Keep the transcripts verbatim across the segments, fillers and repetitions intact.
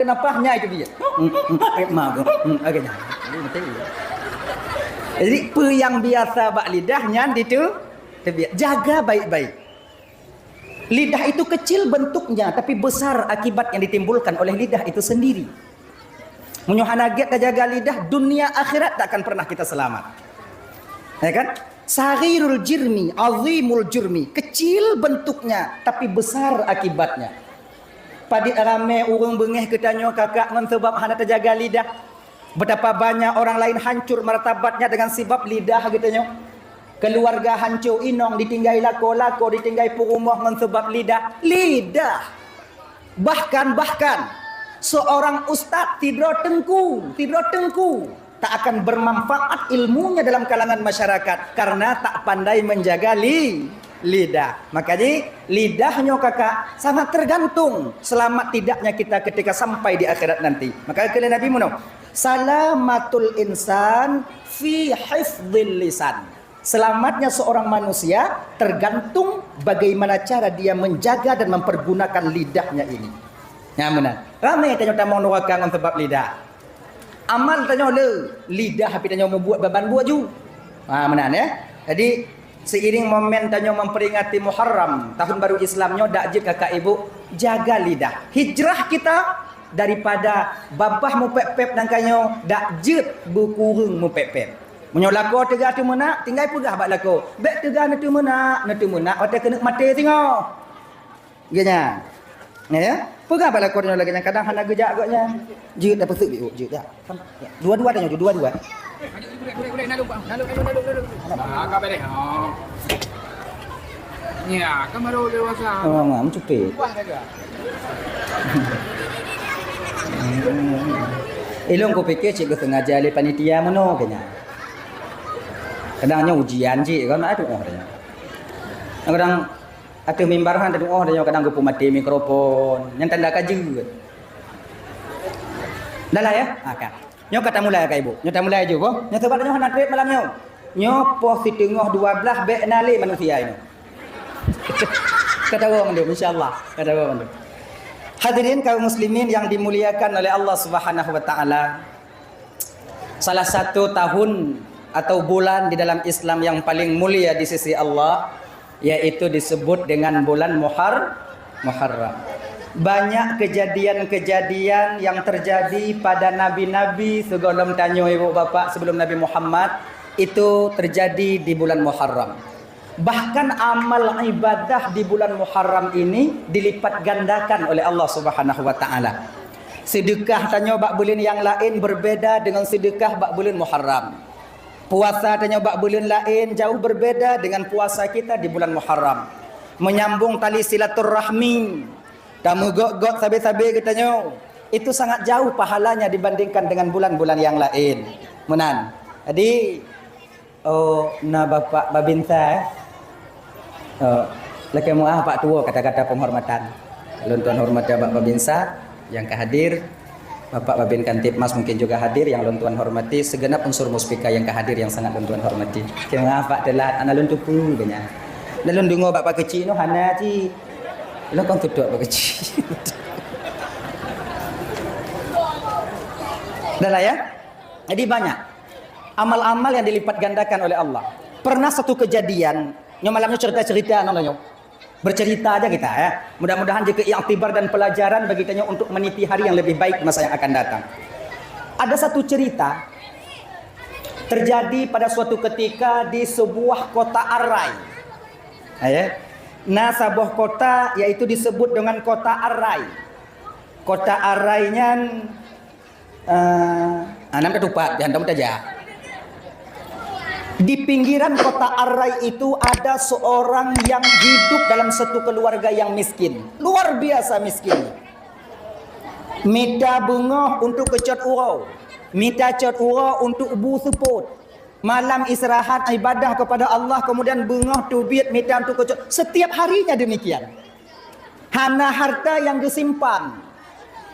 Kenapa nyan itu dia? Hmm, hmm, hmm, eh, maaf. Hmm, agak nyan. Jadi, beutôi. Jadi, peue nyang biasa bak lidah nyan ditu, teubiet. Jaga baik-baik. Lidah itu kecil bentuknya, tapi besar akibat yang ditimbulkan oleh lidah itu sendiri. Meunyoe hana giat tajaga lidah, dunia akhirat tak akan pernah kita selamat. Ya kan? Saghirul jirmi, azimul jurmi. Kecil bentuknya, tapi besar akibatnya. Padit ramé ureuëng beungéh geutanyoe kakak ngon sabab hana tajaga lidah. Betapa banyak orang lain hancur martabatnya dengan sebab lidah geutanyoe. Keluarga hancur, inong ditinggai lakoe, lakoe ditinggai peurumoh ngon sabab lidah. Lidah. Bahkan, bahkan, seorang ustaz sidroe teungku, sidroe teungku, tak akan bermanfaat ilmunya dalam kalangan masyarakat karena tak pandai menjaga li-, lidah. Maka jih, lidah nyoe kakak sangat tergantung selamat tidaknya kita ketika sampai di akhirat nanti. Maka kata Nabi meunoe, "Salamatul insan fi hifdzil lisan." Selamatnya seorang manusia tergantung bagaimana cara dia menjaga dan mempergunakan lidahnya ini. Nyan meunan. Ramé tanyoe tamong nuraka ngon sabab lidah. Amal tanyoe le, lidah pih tanyoe mubuet ban buet ju. Ha, meunan ya. Jadi, seiring momen tanyoe memperingati Muharram, tahun baru Islam nyoe, dak jeuet kakak ibu jaga lidah. Hijrah kita daripada babah mupép-pép nangka nyoe, dak jeuet beukureueng mupép-pép. Meunyoe lakoe teuga teumeunak, tinggai peugah bak lakoe, "Bék teuga neuteumeunak, neuteumeunak watée keuneuk maté singoh." Geuh nyan. Ya, ya. Peugah bak lakoe nyoe lagée nyan, kadang hana geujak gobnyan. Jeuet dah peuseuek biôk, jeuet dah. Dua-dua tanyoe, dua-dua. Ah, ka beres. Oh. Ya, kan baru dewasa. Oh, mak, mencupik. Wah, dah. Ilong kupikir cit geusengaja lé panitia meunoe keunya. Kadang nyoe ujian cit kan, aduh, oh, dah. Kadang ateueh mimbar han teudoh, oh, dah nyoe kadang geupeumaté mikrofon. Nyan tanda ka jeuet. Dah lah ya? Ha, ka. Nyoe ka tamulai ka ibu. Nyoe tamulai ju boh. Nyoe sebab nyoe hana trép malam nyoe. Nyoe poh siteungoh dua blaih bék na lé manusia nyoe. Ka tawoe mandum, insya-Allah. Ka tawoe mandum. Hadirin kaum muslimin yang dimuliakan oleh Allah Subhanahu wa taala. Salah satu tahun atau bulan di dalam Islam yang paling mulia di sisi Allah, yaitu disebut dengan bulan Muhar-, Muharram. Banyak kejadian-kejadian yang terjadi pada nabi-nabi sebelum tanyoe ibu bapak, sebelum Nabi Muhammad, itu terjadi di bulan Muharram. Bahkan amal ibadah di bulan Muharram ini dilipat gandakan oleh Allah Subhanahu wa taala. Sedekah tanyoe bak buleuen nyang laén berbeda dengan sedekah bak buleuen Muharram. Puasa tanyoe bak buleuen laén jauh berbeda dengan puasa kita di bulan Muharram. Menyambung tali silaturahmi, tameugok-gok sabe-sabe geutanyoe, itu sangat jauh pahalanya dibandingkan dengan bulan-bulan nyang laén. Meunan. Jadi, oh, na Bapak Babinsa, eh? Oh, lakée meuah Pak Tuwo kata-kata penghormatan. Lôn tuan hormati Bapak Babinsa nyang ka hadir. Bapak Babin Kamtibmas mungkin juga hadir yang lôn tuan hormati. Segenap unsur Muspika yang ka hadir yang sangat lôn tuan hormati. Lakée meuah Pak teulat, hana lôn tupeue geuh nyan. Na lôn deungoe Bapak keuchik nyoe hana cit. Lôn kon tutuek Bapak keuchik. Dah lah ya. Jadi banyak amal-amal yang dilipat gandakan oleh Allah. Pernah satu kejadian, nyoe malam nyoe cerita-cerita nyoe. Bercerita aja kita ya. Mudah-mudahan jadi iktibar dan pelajaran bagi kita untuk meniti hari yang lebih baik masa yang akan datang. Ada satu cerita terjadi pada suatu ketika di sebuah kota Arai. Ya. Nah, sebuah kota yaitu disebut dengan kota Arai. Kota Arai nyan Eh, ah, nam tatupat, jangan tamu taja. Di pinggiran kota Arai itu ada seorang yang hidup dalam satu keluarga yang miskin. Luar biasa miskin. Mita beungoh untuk keucot uroe. Mita cot uroe untuk bu seupôt. Malam istirahat ibadah kepada Allah, kemudian beungoh teubiet mita untuk keucot. Setiap harinya demikian. Hana harta yang geusimpan.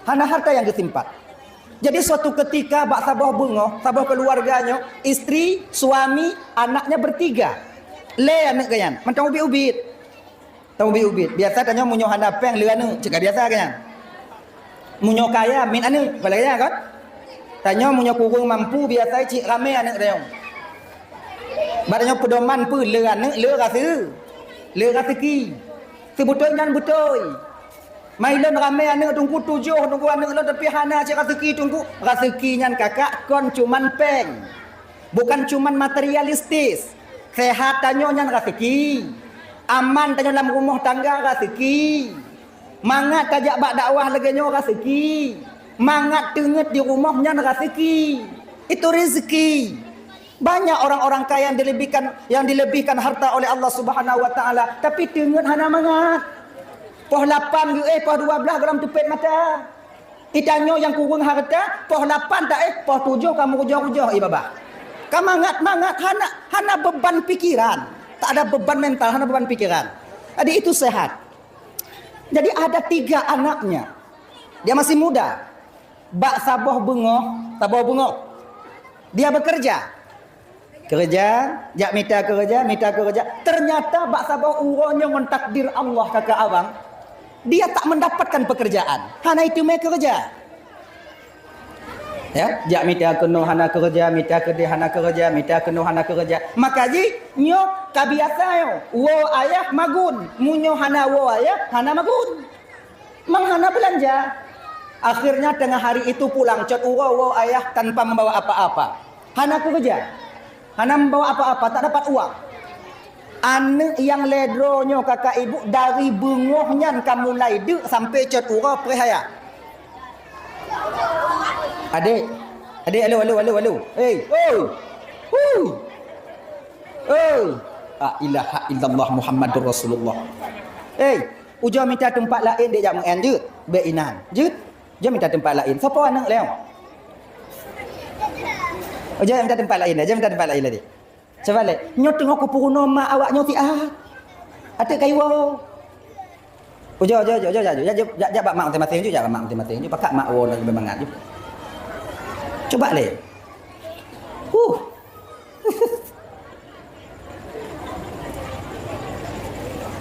Hana harta yang geusimpan. Jadi suatu ketika bak saboh beungoh, saboh keluarga nyoe, istri, suami, anaknya bertiga. Lé aneuk geuh nyan, mantong ubit-ubit. Tong ubit-ubit. Biasa tanyoe meunyoe hana péng lé aneuk, cit ka biasa geuh nyan. Meunyoe kaya, mit aneuk, kon lagèe nyan kan? Tanyoe meunyoe kureueng mampu, biasa cit ramè aneuk tanyoe. Bak tanyoe peudoman peue, le aneuk, le rase-, le raseuki. Seubeutôi nyan beutôi. Mai lôn ramè aneuk Teungku tujoh, Teungku, aneuk lôn, tapi hana cit raseuki Teungku. Raseuki nyan kakak kon cuman pèng. Bukan cuman materialistis. Sehat tanyoe nyan raseuki. Aman tanyoe lam rumoh tangga raseuki. Mangat tajak bak dakwah lagèe nyoe raseuki. Mangat teungeut di rumoh nyan raseuki. Itu rezeki. Banyak orang-orang kaya yang dilebihkan, yang dilebihkan harta oleh Allah Subhanahu wa Taala, tapi teungeut hana mangat. Poh lapan geuéh, poh dua blaih gohlom teupet mata. Itanyoe nyang kureueng harta, poh lapan taéh, poh tujoh ka meurujoh-rujoh, eh, babah. Ka mangat-mangat, hana, hana beban pikiran. Tak ada beban mental, hana beban pikiran. Jadi itu sehat. Jadi ada tiga anaknya. Dia masih muda. Bak saboh beungoh, saboh beungoh. Dia bekerja. Keureuja, jak mita keureuja, mita keureuja. Ternyata bak saboh uroe nyoe ngon takdir Allah kakak abang, dia tak mendapatkan pekerjaan. Hana iteumé keureuja. Ya, jak mita keunoe hana keureuja, mita keudeh hana keureuja, mita keunoe hana keureuja. Maka jih nyoe ka biasa nyoe, woe ayah magun. Meunyoe hana woe ayah, hana magun. Mang hana beulanja. Akhirnya tengah hari itu pulang, cot uroe woe ayah tanpa membawa apa-apa. Hana keureuja. Hana membawa apa-apa, tak dapat uang. Aneuk nyang lhèe droe nyoe kakak ibu dari beungoh nyan ka mulai deuk sampai cot uroe preh ayah. Adek, adek, alo, alo, alo, alo. Hei, oi. Hui. Oi. La ilaha illallah Muhammadur Rasulullah. Hei, ujoe mita teumpat laén dek jak meu'en jeuet. Bèk inan. Jeuet. Ujoe mita teumpat laén. Sopo aneuk lé? Ujoe mita teumpat laén, ujoe mita teumpat laén lé. Cuba lé, nyoe teungoh kupeurunoe mak awak nyoe siat. Até kayue. Ujoe, ujoe, ujoe, ujoe, ujoe, jak, jak, jak bak mak maséng-maséng ju, jak bak mak maséng-maséng ju. Pakak mak woe lagi mangat ju. Cuba lé. Huh.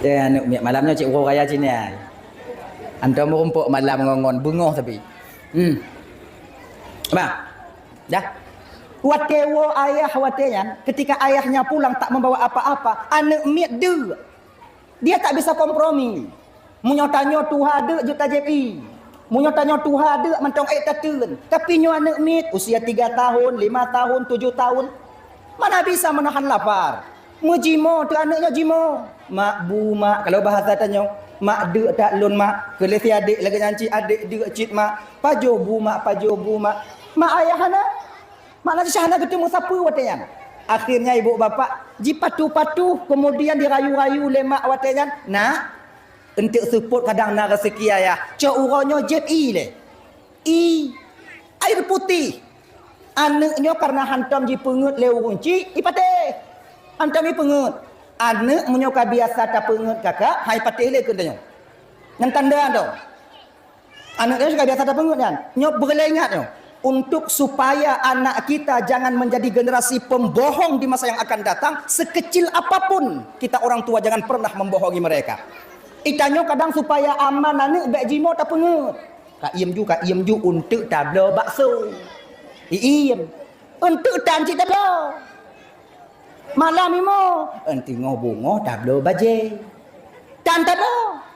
Eh, aneuk miet malam nyoe cit uroe raya cit nyan. Antom meurumpok malam ngon, ngon beungoh tapi. Hmm. Bah. Dah. Watèe woe ayah watèe nyan, ketika ayahnya pulang tak membawa apa-apa, aneuk miet deuk. Dia tak bisa kompromi. Meunyoe tanyoe tuha deuk jeuet tajieb ie. Meunyoe tanyoe tuha deuk mantong ék tateun. Tapi nyoe aneuk miet usia tiga tahun, lima tahun, tujuh tahun, mana bisa menahan lapar. Meujimoe teuh aneuk nyoe jimoe. "Mak, bu, mak," kalau bahasa tanyoe, "Mak, deuk that lôn, mak. Keu lé si adek lagèe nyan cit, adek deuk cit, mak. Pajoh bu, mak, pajoh bu, mak." Mak ayah hana. Makna jih hana geuteumeung sapeue watèe nyan. Akhirnya ibu bapak jipatuh-patuh, kemudian dirayu-rayu lé mak watèe nyan, "Nak, eunteuk seupôt kadang na raseuki ayah. Cok uroe nyoe jieb ie lé. Ie, air putih." Aneuk nyoe kareuna hantom jipeungeut lé ureueng chik, ipatéh. Hantom jipeungeut. Aneuk meunyoe ka biasa tapeungeut kakak, hai patéh lé keu tanyoe. Nyan tanda tu. Aneuk nyoe suka biasa tapeungeut nyan. Nyoe beureulee ingat nyoe. Untuk supaya anak kita jangan menjadi generasi pembohong di masa yang akan datang, sekecil apapun kita orang tua jangan pernah membohongi mereka. Itanyoe kadang supaya aman aneuk bèk jimoe tapeungeut. Ka iem ju, ka iem ju, eunteuk tabloe bakso. Iem. Eunteuk tan cit tabloe. Malam imoe, eunteuk teungoh beungoh tabloe bajèe. Tan tabloe.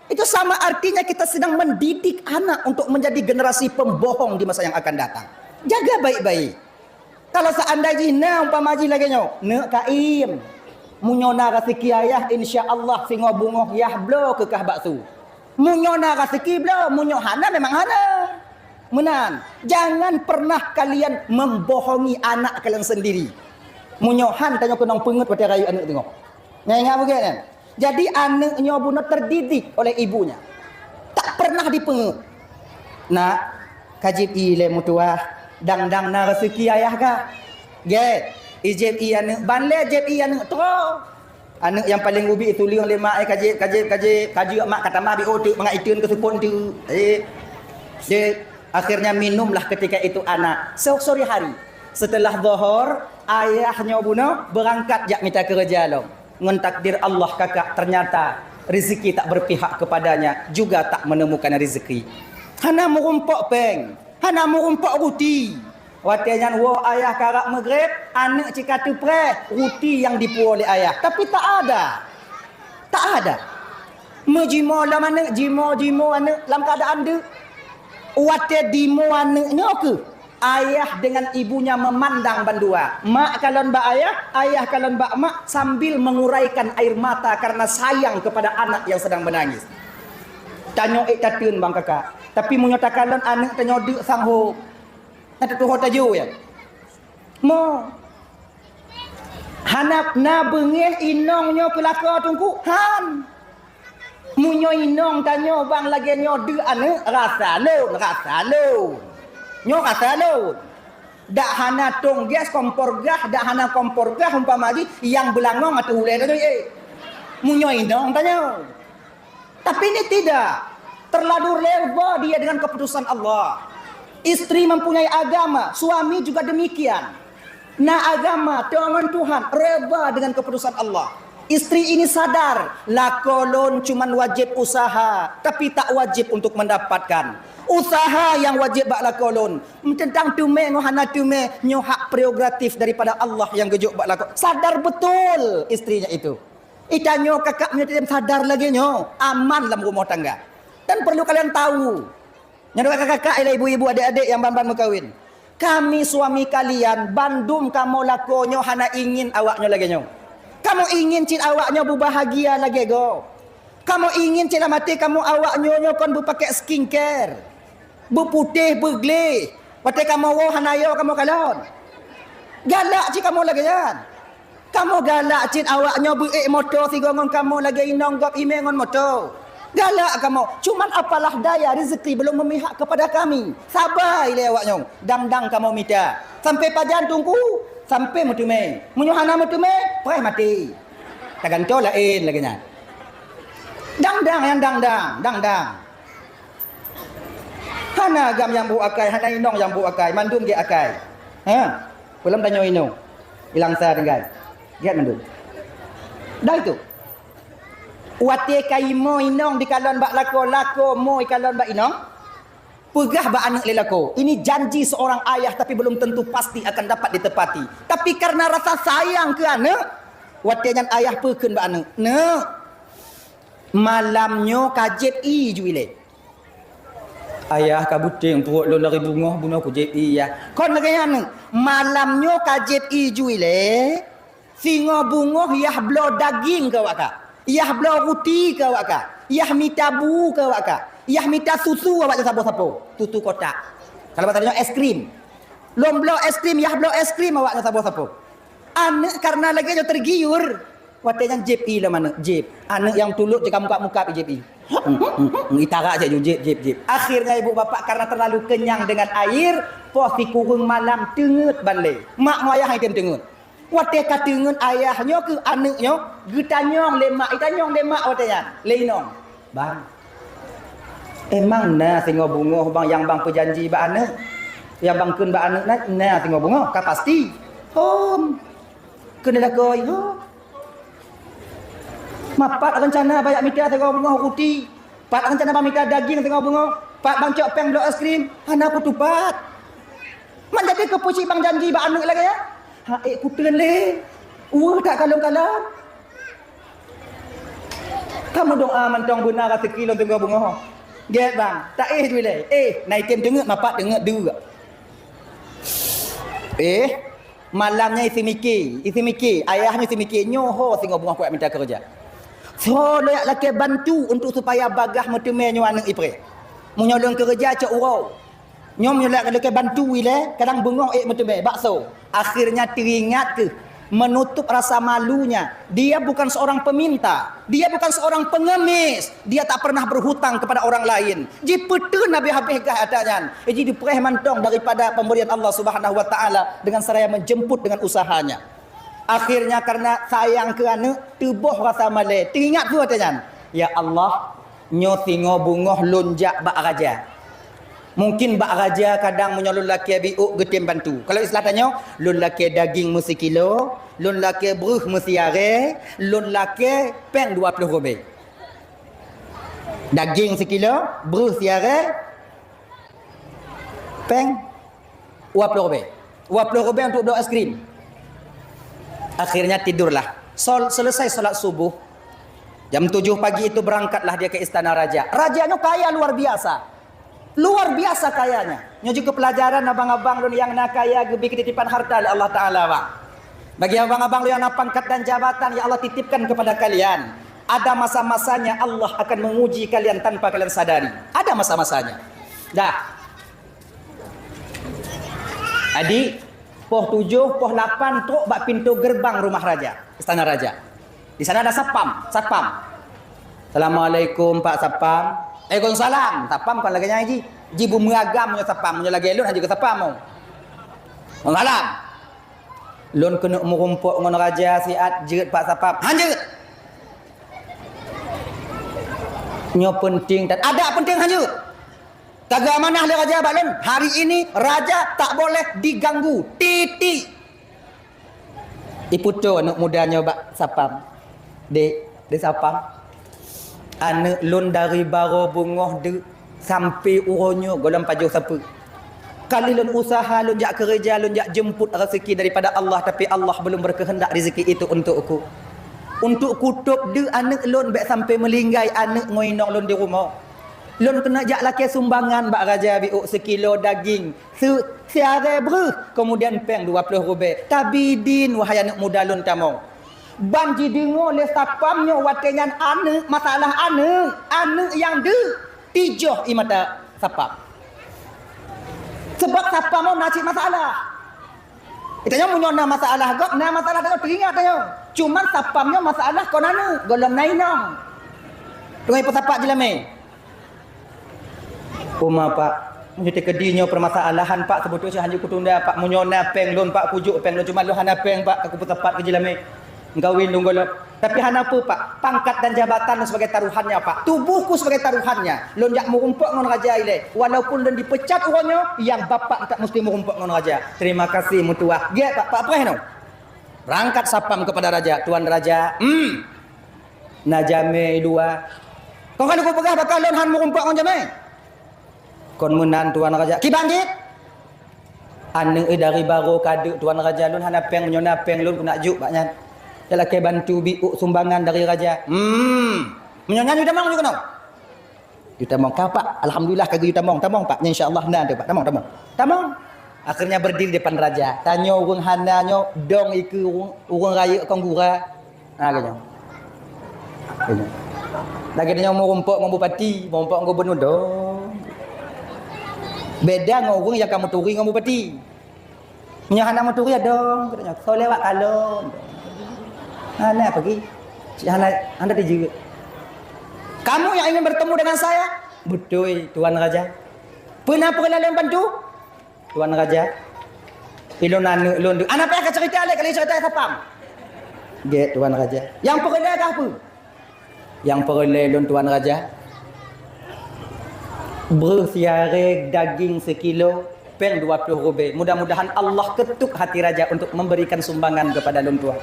Itu sama artinya kita sedang mendidik anak untuk menjadi generasi pembohong di masa yang akan datang. Jaga baik-baik. Kalau seandai jih na umpama jih lagèe nyoe, neuk ka iem. Meunyoe na raseuki ayah, insya Allah singoh beungoh yah bloe keu kah bakso. Meunyoe na raseuki bloe, meunyoe hana memang hana. Meunan, jangan pernah kalian membohongi anak kalian sendiri. Meunyoe han tanyoe keunong peungeut watèe rayeuk aneuk teungoh. Nyan ingat beugèt nyan. Jadi aneuk nyoe bunoe terdidik oleh ibunya. Tak pernah dipeungeut. Nak, ka jieb ie lé meutuwah, dang-dang na raseuki ayah kah. Gèt, ijieb ie aneuk ban lé jieb ie aneuk troe. Aneuk nyang paleng ubit ituleueng lé mak, eh, ka jieb, ka jieb, ka jieb, ka jeuet mak ka tamah B O teuk mangat iteun keu seupôt teuk. Eh, dek, akhirnya minumlah ketika itu anak. So-, sore hari, setelah Zohor, ayah nyoe bunoe beurangkat jak mita keureuja lom. Ngon takdir Allah kakak, ternyata rezeki tak berpihak kepadanya, juga tak menemukan rezeki. Hana meurumpok péng, hana meurumpok ruti. Watée nyan woe ayah karab meugreb, aneuëk cit ka teupreh ruti nyang dipuwoe lé ayah. Tapi tak ada. Tak ada. Meujimoe lom aneuëk, jimoe-jimoe aneuëk lam keuadaan deuk. Watée jimoe aneuëk nyoe keuh, ayah dengan ibunya memandang bandua. Mak kalon bak ayah, ayah kalon bak mak sambil menguraikan air mata karena sayang kepada anak yang sedang menangis. Tanyoe ék tateun bang kakak. Tapi meunyoe takalon aneuëk tanyoe deuk sang hom. Na teutuho tajoe ya. Mo. Hana na beungéh inong nyoe keu lakoe Teungku? Han. Meunyoe inong tanyoe bang lagée nyoe deuk aneuëk, rasa lôn, rasa lôn. Nyoe rasa lôn. Dak hana tong gas, kompor gah, dak hana kompor gah umpama jih nyang beulangong ateueh ulée tanyoe, eh. Meunyoe inong tanyoe. Tapi ini tidak. Terlalu reba dia dengan keputusan Allah. Istri mempunyai agama, suami juga demikian. Na agama, teuh ngon Tuhan, reba dengan keputusan Allah. Istri ini sadar, lakoe lôn cuman wajib usaha, tapi tak wajib untuk mendapatkan. Usaha yang wajib bak lakoe lôn. Teuntang teumé ngon hana teumé, nyoe hak prerogatif daripada Allah yang geujok bak lakoe. Sadar betul istrinya itu. Ih, tanyoe kakak meunyoe sadar lagée nyoe, aman lam rumoh tangga. Dan perlu kalian tahu, nyoe kakak-kakak, ialah ibu-ibu, adik-adik nyang ban-ban meukawen. Kami suami kalian, bandum kamoe lakoe nyoe hana ingin awak nyoe lagée nyoe. Kamoe ingin cit awak nyoe beubahagia lagée gob. Kamoe ingin cit lam até kamoe awak nyoe, nyoe kon beupakée skincare. Beuputéh, beugleh. Watée kamoe woe hana yo kamoe kalon. Galak cit kamoe lagée nyan. Kamoe galak cit awak nyoe beuék moto sigoe ngon kamoe lagée inong gob imé ngon moto. Galak kamoe. Cuman apalah daya rezeki belum memihak kepada kami. Sabai lé awak nyoe. Dang-dang kamoe mita. Sampai pajan Teungku? Sampai meuteumé. Meunyoe hana meuteumé, preh maté. Tagantoe laén lagée nyan. Dang-dang nyang dang-dang, dang-dang. Hana agam nyang brôk akai, hana inong nyang brôk akai, mandum gét akai. Ha? Peulom tanyoe inong. Ilang sa tinggai. Gét mandum. Dah itu. Watée ka imoe inong dikalon bak lakoe, lakoe moe ikalon bak inong. Peugah bak aneuëk lé lakoe, ini janji seorang ayah tapi belum tentu pasti akan dapat ditepati. Tapi karena rasa sayang keu aneuëk, watée nyan ayah peukheun bak aneuëk, "Neuk, malam nyoe ka jieb ié ju ilée." "Ayah, ka beuténg pruet lôn dari beungoh, bunoe kujieb ié, Yah." Kon lagée nyan, "Malam nyoe ka jieb ié ju ilée, singoh beungoh yah bloe daging keu awak kah, yah bloe ruti keu awak kah, yah mita bu keu awak kah, yah mita susu awak nyoe saboh sapo, susu kotak. Kalau bahasa nyoe es krim. Lôn bloe es krim, yah bloe es krim awak nyoe saboh sapo." Aneuëk karena lagée nyoe tergiur. Watée nyan jieb ié lom aneuëk, jieb. Aneuëk nyang tulok jeuet ka mukab-mukab jieb ié. Itarak cak ju jieb, jieb, jieb. Akhirnya ibu bapak karena terlalu kenyang dengan air, poh sikureueng malam teungeut ban lé. Mak ngon ayah item teungeut. Watée ka teungeut ayah nyoe keu aneuëk nyoe, geutanyong lé mak, itanyong lé mak watée nyan, lé inong. "Bang, emang na singoh beungoh bang nyang bang peujanji bak aneuëk? Nyang bang kheun bak aneuëk na, na singoh beungoh, ka pasti?" "Hom." Kheun lé lakoe, "Hom. Ma pat rencana bang jak mita singoh beungoh ruti? Pat rencana bang mita daging singoh beungoh? Pat bang cok péng bloe es krim? Hana kutupat. Man jadi keupeue cit bang janji bak aneuëk lagée nyan?" "Ha, ék kuteun lé. Weueh that kalon-kalon. Ka meudoá mantong beuna raseuki lôn singoh beungoh." "Gét bang, taéh ju ilée." "Éh, na item teungeut, ma pat teungeut deuk." Éh, malam nyan isi miké, isi miké, ayah nyoe isi miké, nyoe ho singoh beungoh kuat mita keureuja. Soe lôn jak lakée bantu untuk supaya bagaih meuteumé nyoe aneuëk ipreh. Meunyoe lôn keureuja cok uroe. Nyoe meunyoe lôn lakée bantu ilée, kadang beungoh ék meuteumé, bakso. Akhirnya teuingat keuh, menutup rasa malunya. Dia bukan seorang peminta, dia bukan seorang pengemis, dia tak pernah berhutang kepada orang lain. Jipeuteun habéh-habéh gah ata nyan. Jadi dipreh mantong daripada pemberian Allah Subhanahu wa Taala dengan seraya menjemput dengan usahanya. Akhirnya karena sayang keu aneuëk, teuboh rasa malée. Teuingat peue ata nyan? "Ya Allah, nyoe singoh beungoh lôn jak bak raja." Mungkin bak raja kadang meunyoe lôn lakée biôk geutem bantu. Kalau istilah tanyoe, lôn lakée daging meusikilo, lôn lakée breuh meusiarée, lôn lakée péng dua ploh ribée. Daging sikilo, breuh siarée, Péng dua ploh ribèe. Dua ploh ribèe untuk bloe es krim. Akhirnya tidurlah. Sol-, selesai salat subuh, jam tujuh pagi itu berangkatlah dia ke istana raja. Raja nyoe kaya luar biasa. Luar biasa kayanya. Nyoe jeuet keu peulajaran abang-abang lôn nyang na kaya geubri keutitipan harta lé Allah Taala, bang. Bagi abang-abang lôn nyang na pangkat dan jabatan yang Allah titipkan kepada kalian, ada masa-masanya Allah akan menguji kalian tanpa kalian sadari. Ada masa-masanya. Dah. Jadi, poh tujoh, poh lapan trok bak pintoe geureubang rumoh raja, istana raja. Di sana ada sapam, sapam. "Assalamualaikum, Pak Sapam." "Waalaikumsalam." Sapam kon lagèe nyan ji. Ji beumeugam nyoe sapam, nyoe lagèe lôn hana jeuet keu sapam. "Waalaikumsalam." "Lôn keuneuk meurumpok ngon raja siat, jeuet Pak Sapam." "Hana jeuet." "Nyoe peunteng that." "Adak peunteng, hana jeuet." "Ka geuamanah lé raja bak lôn, hari ini raja tak boleh diganggu. Titik." Ipeutoe aneuk muda nyoe bak sapam. "Dek, dek sapam. Aneuk lôn dari barô beungoh deuk sampai uroe nyoe gohlom pajoh sapeue. Kali lôn usaha, lôn jak keureuja, lôn jak jeumput raseuki daripada Allah, tapi Allah belum berkehendak rezeki itu untukku. Untuk kutôb deuk aneuk lôn bèk sampai meulinggai aneuk ngon inong lôn di rumoh. Lôn keuneuk jak lakèe sumbangan bak raja biôk sikilo daging, se-, siarèe breuh, kemudian péng dua ploh ribèe. Tabidin, wahai aneuk muda lôn tamong." Ban jideungoe lé sapam nyoe watèe nyan aneuk, masalah aneuk, aneuk nyang deuk, tijoh ie mata sapam. Sabab sapam nyoe na cit masalah. Tanyoe meunyoe na masalah gob, na masalah tanyoe teuingat tanyoe. Cuman sapam nyoe masalah kon aneuk, gohlom na inong. Teungoh ipeusapat jeulamé. "Uma, Pak, meunyoe teukeudi nyoe peumasalahan, Pak, seubeutôi cit hana jeuet kutunda, Pak. Meunyoe na péng lôn, Pak, kujok péng lôn. Cuman lôn hana péng, Pak, ka kupeusapat keu jeulamé. Kawin lôn gohlom. Tapi hana peue, Pak. Pangkat dan jabatan lôn sebagai taruhannya, Pak. Tubuhku sebagai taruhannya. Lôn jak meurumpok ngon raja ilèe. Walaupun lôn dipecat uroe nyoe, nyang bapak teutap musti meurumpok ngon raja. Terima kasih, meutuah." Gèt, Pak, Pak preh nyoe. Berangkat sapam kepada raja, "Tuan raja, hmm, na jamé i luwa." "Kon ka lôn peugah bak kah lôn han meurumpok ngon jamé?" "Kon meunan, Tuan raja." "Kiban jih?" "Aneuk dari barô ka deuk, Tuan raja, lôn hana péng, meunyoe na péng lôn keuneuk jok bak nyan. Jak lakèe bantu biôk sumbangan dari raja." "Hmm. Meunyoe nyan yue tamong jih keunoe?" "Yue tamong." "Ka, Pak, alhamdulillah ka geuyue tamong." "Tamong, Pak. Nyan insya Allah na teuh, Pak. Tamong, tamong." Tamong. Akhirnya berdiri depan raja. Tanyoe ureueng hana nyoe dong ikeue ureueng, ureueng rayeuk kon gura. Ha, lagèe nyoe. Lagèe nyoe. Lagèe tanyoe meurumpok ngon bupati, meurumpok ngon gubernur, dong. Beda ngon ureueng nyang ka meuturi ngon bupati. Meunyoe hana meuturi, dong, kata nyoe, "Soe lewat kalon." Hana peugi. Cit hana, hana tijeuet. "Kamu yang ingin bertemu dengan saya?" "Beutôi, Tuan Raja." "Peue na peureulèe lôn bantu?" "Tuan Raja, ilôn aneuk lôn deuk." "Hana payah kacerita lé, ka lheueh cerita sapam." "Gèt, Tuan Raja." "Nyang peureulèe kah peue?" "Nyang peureulèe lôn, Tuan Raja, breuh siarèe, daging sikilo, péng dua ploh ribèe. Mudah-mudahan Allah ketuk hati raja untuk memberikan sumbangan kepada lôn tuan."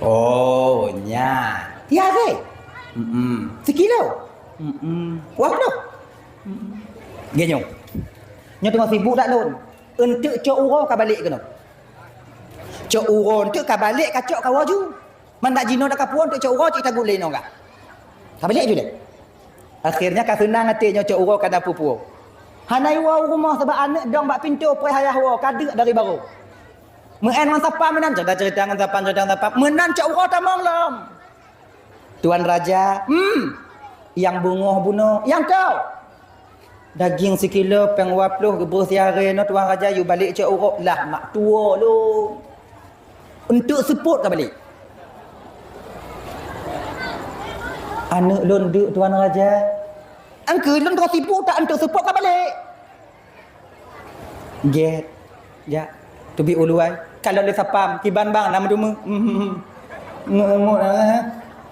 "Oh, nyan." "Siarèe?" "Mm-mm." "Sikilo?" "Mm-mm." "Dua ploh?" "Mm-mm." "Gèt nyoe. Nyoe teungoh sibuk that lôn. Eunteuk cok uroe ka balek keunoe. Cok uroe eunteuk ka balek, ka cok ka woe ju. Man dak jinoe dak ka puwoe, eunteuk cok uroe cit tagut lé inoe kah. Ka balek ju lé." Akhirnya ka seunang até nyoe cok uroe ka na peue-peue. Hana iwoe u rumoh sabab aneuk dong bak pintoe, preh ayah woe, ka deuk dari barô. Meu'en ngon sapam meunan, cerita-cerita ngon sapam, cerita ngon sapam. Meunan cok uroe tamong lom. "Tuan Raja, hmm, nyang beungoh bunoe, nyang toh. Daging sikilo, péng dua ploh, breuh siarèe nyoe, Tuan Raja, yue balek cok uroe." "Lah, mak tuwo lôn. Eunteuk seupôt ka balek." "Aneuk lôn deuk, Tuan Raja." "Angkeue lôn teungoh sibuk that, eunteuk seupôt ka balek." "Gèt, jak, teubiet u luwa. Kalon lé sapam, kiban bang, na meuteumé." "Hmm, hmm, hmm. Ngu-, ngu-, eh,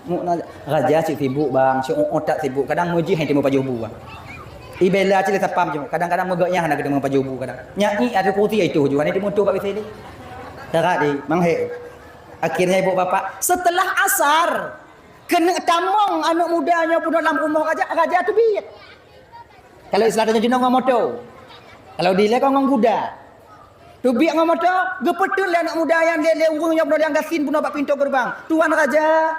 ngu-, na-, Raja cit sibuk bang, cit uot that sibuk. Kadang meujih hana teumé pajoh bu bang. Ibela cit lé sapam cit, kadang-kadang meugèt nyang hana teumé pajoh bu kadang. Nyan ié ateueh kursi itu ju, hana teumé tuh bak W C lé." Teurak di, manghé. Akhirnya ibu bapak, setelah asar, keuneuk tamong aneuk muda nyoe peunoh lam rumoh raja, raja teubiet. Kalau istilah tanyoe jinoe ngon moto. Kalau dilée kon ngon guda. Teubiet ngon moto, geupeuteun lé aneuk muda nyan lé, lé ureuëng nyang bunoe nyang gasien bunoe bak pintoe geureubang. "Tuan Raja,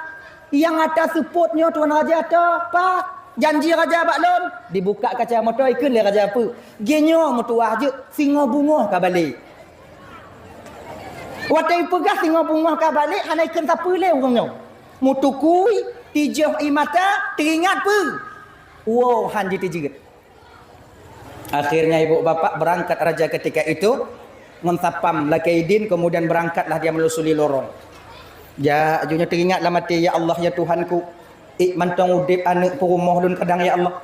nyang ata seupôt nyoe Tuan Raja ata, Pak. Janji Raja bak lôn." Dibuka kaca moto, ikheun lé Raja peue. "Geuh nyoe meutuwah jeuet, singoh beungoh ka balek." Watée ipeugah singoh beungoh ka balek, hana ikheun sapeue lé ureuëng nyoe. Meutukui, tijôh ie mata, teuingat peue? Woe han jiteujeut. Akhirnya ibu bapak berangkat raja ketika itu ngon sapam lakée idin, kemudian berangkatlah dia menelusuri lorong. Jak, aju nyoe teuingat lam até, "Ya Allah, ya Tuhanku, ék mantong udeb aneuk peurumoh lôn kadang, ya Allah.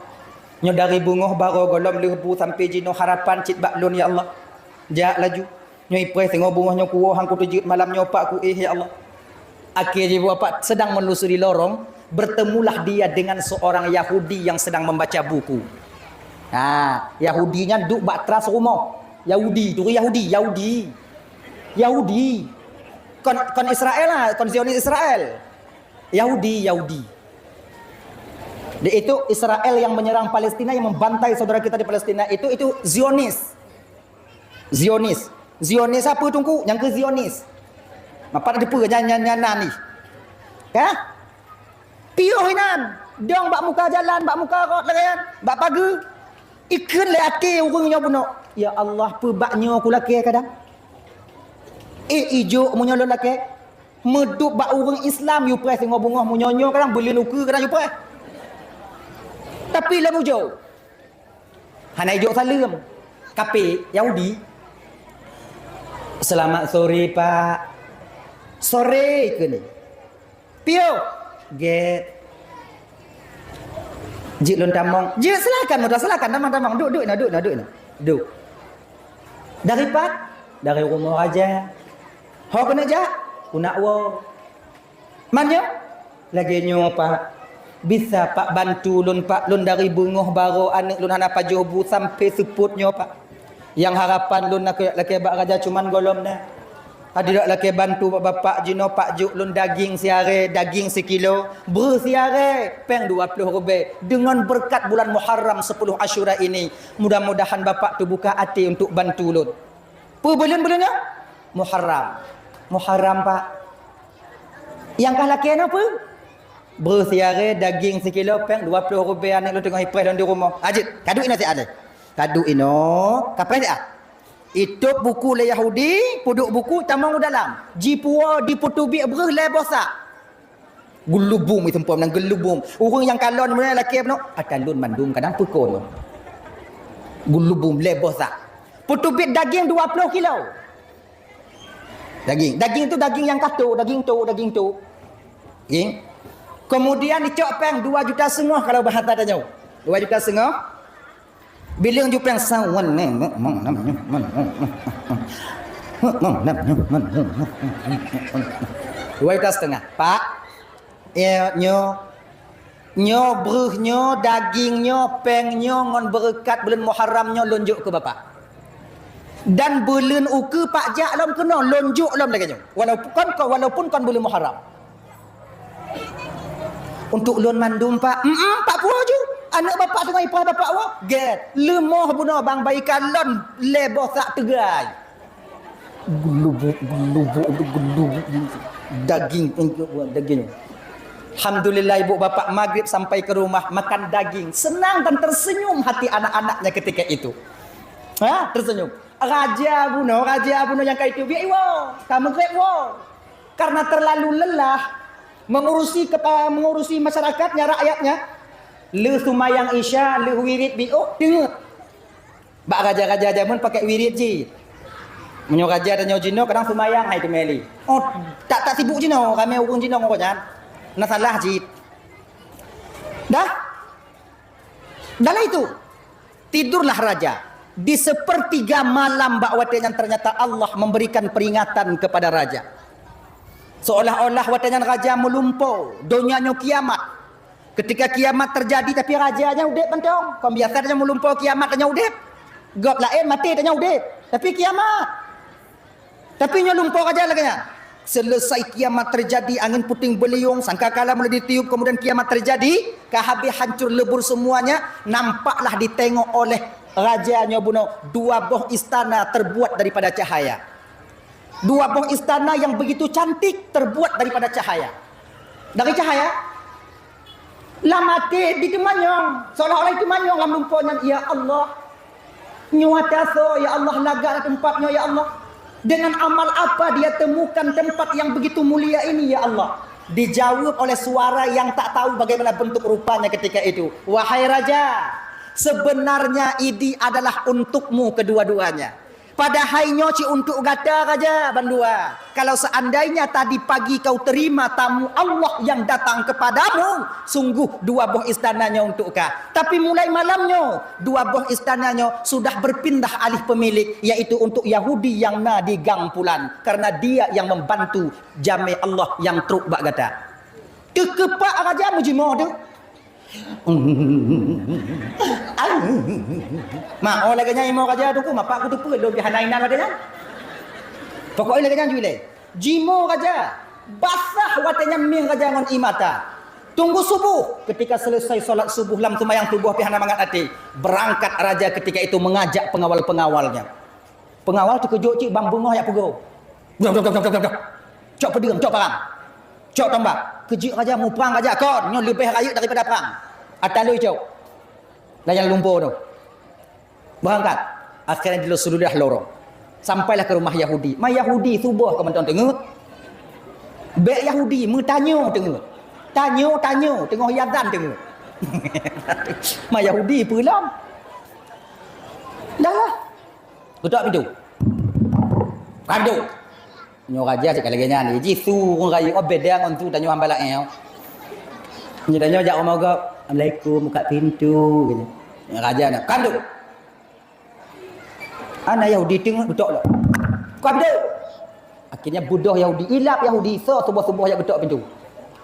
Nyoe dari beungoh barô gohlom lheueh bu sampoe jinoe harapan cit bak lôn, ya Allah." Jak laju. Nyoe ipreh singoh beungoh nyoe kuwoe han kuteujeuet malam nyoe Pak kuéh, ya Allah. Akhé jih bapak sedang menelusuri lorong, bertemulah dia dengan seorang Yahudi yang sedang membaca buku. Ha, Yahudi nyan duek bak teras rumoh. Yahudi, turi Yahudi, Yahudi. Yahudi. Kon, kon Israel lah, kon Zionis Israel. Yahudi, Yahudi. Di itu Israel yang menyerang Palestina, yang membantai saudara kita di Palestina itu, itu Zionis. Zionis. Zionis apa, Teungku? Nyang keu Zionis. Mapa na teupeue nyan, nyan, nyan, nyan ni? Ka? Piôh inan. Dong bak muka jalan, bak muka rot lagée nyan, bak pageue. Ikheun lé até ureuëng nyoe bunoe, "Ya Allah, peue bak nyoe kulakée kadang? Ék ijok meunyoe lôn lakée? Meudup bak ureuëng Islam yupreh singoh beungoh meunyoe nyoe kadang beuleuen ukeue kadang yupreh." Tapi lom ujoe, hana ijok saleuem. Kape, Yahudi. "Selamat sore, Pak." "Sore," kheun. "Piôh?" "Gét." "Jeuet lôn tamong." "Jeuet, silakan, muda, silakan. Tamong, tamong. Duek, duek na, duek na, duek na. Duek." "Dari pat?" "Dari rumoh raja." "Ho keuneuk jak?" "Keuneuk woe." "Man nyoe?" "Lagée nyoe, Pak. Bisa, Pak, bantu lôn, Pak. Lôn dari beungoh barô aneuk lôn hana pajoh bu sampoe seupôt nyoe, Pak. Nyang harapan lôn na keuneuk lakée bak raja cuman gohlom na. Adak lakée bantu bak bapak jinoe, Pak, jok lôn daging siarée, daging sikilo, breuh siarée, péng dua ploh rubée. Dengan berkat bulan Muharram sepuluh Asyura ini, mudah-mudahan bapak teubuka até untuk bantu lôn." "Peue buleuen-buleuen nyoe?" "Muharram." "Muharram, Pak." "Nyang ka lakée na peue?" "Breuh siarée, daging sikilo, péng dua ploh rubée, aneuk lôn teungoh ipreh lôn di rumoh." "Ajit, kaduek inoe siat lé. Kaduek inoe, kapreh siat." Itôb buku lé Yahudi, peuduek buku, tamong u dalam. Jipuwoe, jipeuteubiet breuh lhée boh sak. Geulubum, iseumpom nan geulubum. Ureuëng nyang kalon meunyoe lakée bunoe, "Ata lôn mandum kadang peukon." Geulubum lhée boh sak. Peuteubiet daging dua ploh kilo. Daging. Daging tu daging nyang kato, daging tu, daging tu. Daging. Kemudian dicok péng dua juta setengah kalau bahasa tanyoe. Dua juta setengah. Bileueng ju péng sawan. Dua juta setengah. Pak, ya, nyoe, nyoe breuh nyoe, daging nyoe, péng nyoe ngon beureukat buleuen Muharram nyoe lôn jok keu Bapak. Dan buleuen ukeue Pak jak lom keunoe, lôn jok lom lagée nyoe. Walaupun kon, walaupun kon buleuen Muharram. Untuk lôn mandum, Pak. Em, em, Pak, puwoe ju. Aneuk Bapak teungoh ipoh Bapak woe. Gét. Leumoh bunoe bang bai kalon lhée boh sak teugai. Geulubuk, geulubuk, geulubuk. Daging, daging. Alhamdulillah, ibu bapak maghrib sampai ke rumah makan daging. Senang dan tersenyum hati anak-anaknya ketika itu. Ha, tersenyum. Raja bunoe, raja bunoe nyang ka itu biak iwoe. Ka maghrib woe. Karena terlalu lelah mengurusi kepa-, mengurusi masyarakatnya, rakyatnya, lheueh seumayang Isya, lheueh wirid biôh, teungeut. Bak raja-raja jameun pakai wirid jih. Meunyoe raja tanyoe jinoe kadang seumayang hai teumeli. Oh, tak, tak sibuk jinoe, ramé ureuëng jinoe ngon nyan. Na salah jih. Dah? Dalam itu, tidurlah raja. Di sepertiga malam bak watée nyan ternyata Allah memberikan peringatan kepada raja. Seolah-olah watée nyan raja meulumpo, donya nyoe kiamat. Ketika kiamat terjadi tapi raja nyan udeb mantong. Kon biasa nyan meulumpo kiamat nyan udeb. Gob laén maté nyan udeb. Tapi kiamat. Tapi nyoe lumpo raja lagée nyan. Selesai kiamat terjadi, angin puting beliung, sangkakala mulai ditiup, kemudian kiamat terjadi, ka habis hancur lebur semuanya, nampaklah ditengok oleh raja nyoe bunoe dua boh istana terbuat daripada cahaya. Dua boh istana yang begitu cantik terbuat daripada cahaya. Dari cahaya, lam até diteumanyong, seolah-olah diteumanyong lam lumpoe nyan, "Ya Allah, nyoe ata soe, ya Allah, lagak teumpat nyoe, ya Allah. Dengan amal apa dia temukan tempat yang begitu mulia ini, ya Allah?" Dijawab oleh suara yang tak tahu bagaimana bentuk rupanya ketika itu, "Wahai raja, sebenarnya idi adalah untukmu kedua-duanya. Padahai nyoe cit untuk gata raja bandua. Kalau seandainya tadi pagi kau terima tamu Allah yang datang kepadamu, sungguh dua boh istana nyoe untuk ka. Tapi mulai malam nyoe, dua boh istana nyoe sudah berpindah alih pemilik, yaitu untuk Yahudi yang na di gang pulan, karena dia yang membantu jamé Allah yang trok bak gata." Teukeupak raja meujimoe tu. Ma, oh lagée nyan imoe raja tu ku, mapak ku teupeu lôn pih hana inan watée nyan. Pokoknya lagée nyan jui lé. Jimoe raja, basah watée nyan mieng raja ngon ie mata. Tunggu subuh, ketika selesai salat subuh lam seumayang subuh pih hana mangat até, berangkat raja ketika itu mengajak pengawal-pengawalnya. Pengawal teukeujot cit bang beungoh jak peugoe. Dah, dah, dah, dah, dah, dah. Cok peudeueng, cok parang. Cok tombak. Keujeuet raja, muprang raja kon, nyoe leubeh rayeuk daripada prang. Ata lôi cok. Layang lumpoe tu. Berangkat. Akhirnya di Rasulullah lorong. Sampailah ke rumah Yahudi. Ma Yahudi suboh keu mantong teungeut. Bék Yahudi meutanyoe teungeut. Tanyoe, tanyoe, teungoh azan teungeut. Ma Yahudi peue lom. Dah lah. Geutok pintoe. Buka pintoe. Nyoe raja cit ka lagée nyan. Ji su ureuëng rayeuk, oh, beda ngon su tanyoe hamba laén. Nyoe tanyoe jak rumoh gob, "Assalamualaikum, buka pintoe," gitu. Nyoe raja na, "Buka pintoe." Ana Yahudi teungeut geutok lom. "Buka pintoe." Akhirnya beudôh Yahudi, ilab Yahudi, so suboh-suboh jak geutok pintoe.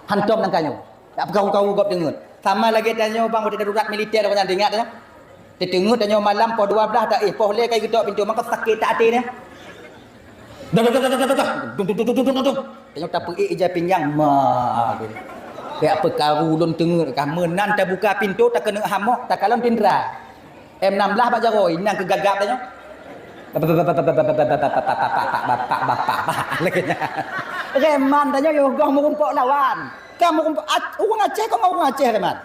Hantom nangka nyoe. Dak peukaru-karu gob teungeut. Sama lagée tanyoe bang, watée darurat militer awak nyan, ingat tanyoe? Teungeut tanyoe malam poh dua blaih taéh, poh lhée ka geutok pintoe, maka sakét that até nyan. Dah, dah, dah, dah, dah, dah, dah. Dung, dung, dung, dung, dung, dung, dung. Tanyoe tapeuék ija pinggang, ma. Kayak peukaru lôn teungeut kah, meunan tabuka pintoe, takeuneuk hamok, takalon tindra. M enam belas bak jaroe, inan keu gagap tanyoe. Bapak, bapak, bapak, bapak, bapak, bapak, bapak, bapak, bapak, bapak, lagée nyan. Reman tanyoe yoh goh meurumpok lawan. Ka meurumpok, Ac-, ureuëng Aceh, kok ureuëng Aceh reman.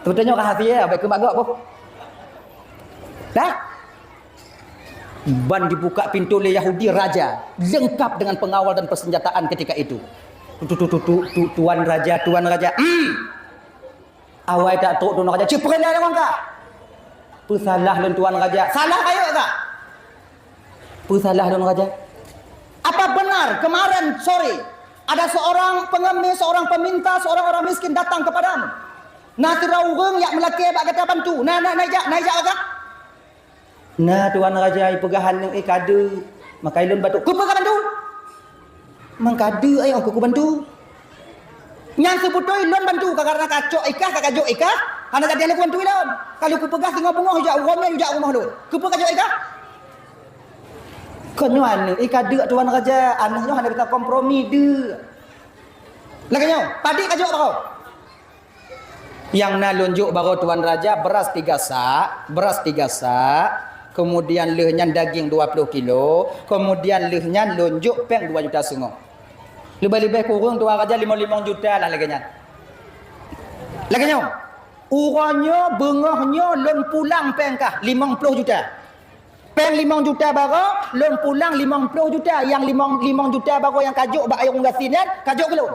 Sebetulnya rahasia, baik keu mak gok, boh. Dah? Ban dibuka pintoe lé Yahudi raja, lengkap dengan pengawal dan persenjataan ketika itu. Tu, tu, tu, tu, tu, tu, tuan raja, tuan raja. Hmm. Awai tak trok tuan raja, cit peureulée lé ureuëng kah? Peusalah lôn tuan raja. Salah rayeuk kah? Peusalah lôn raja. Apa benar kemarin sore ada seorang pengemis, seorang peminta, seorang orang miskin datang kepadamu? Na sidroe ureuëng jak meulakée bak gata bantu. Na, na, na ijak, na ijak kah? Na tuan raja ipeugah aneuk, eh, kadeuk, maka ilôn bantu. Keupeue ka bantu? Mang kadeuk, eh, ong keu kubantu. Nyang seubeutôi lôn bantu, ka karena kacok ikah, ka kajok ikah, hana jadi lôn kubantu ilôn. Kalau kupeugah singoh beungoh ijak uroe nyoe, ijak rumoh lôn. Keupeue kajok ikah? Kon nyoe aneuk, eh, kadeuk tuan raja, aneuk nyoe hana bisa kompromi deuk. Lagée nyoe, padit kajok baroe. Nyang na lôn jok baroe tuan raja, beras tiga sak, beras tiga sak, kemudian lheueh nyan daging dua ploh kilo, kemudian lheueh nyan lôn jok péng dua juta seungoh. Leubeh-leubeh kureueng tuan raja limong-limong juta lah lagée nyan. Lagée nyoe, uroe nyoe beungoh nyoe lôn pulang péng kah limong ploh juta. Péng limong juta baroe, lôn pulang limong ploh juta, nyang limong, limong juta baroe nyang kajok bak ureuëng gasien nyan, kajok keu lôn.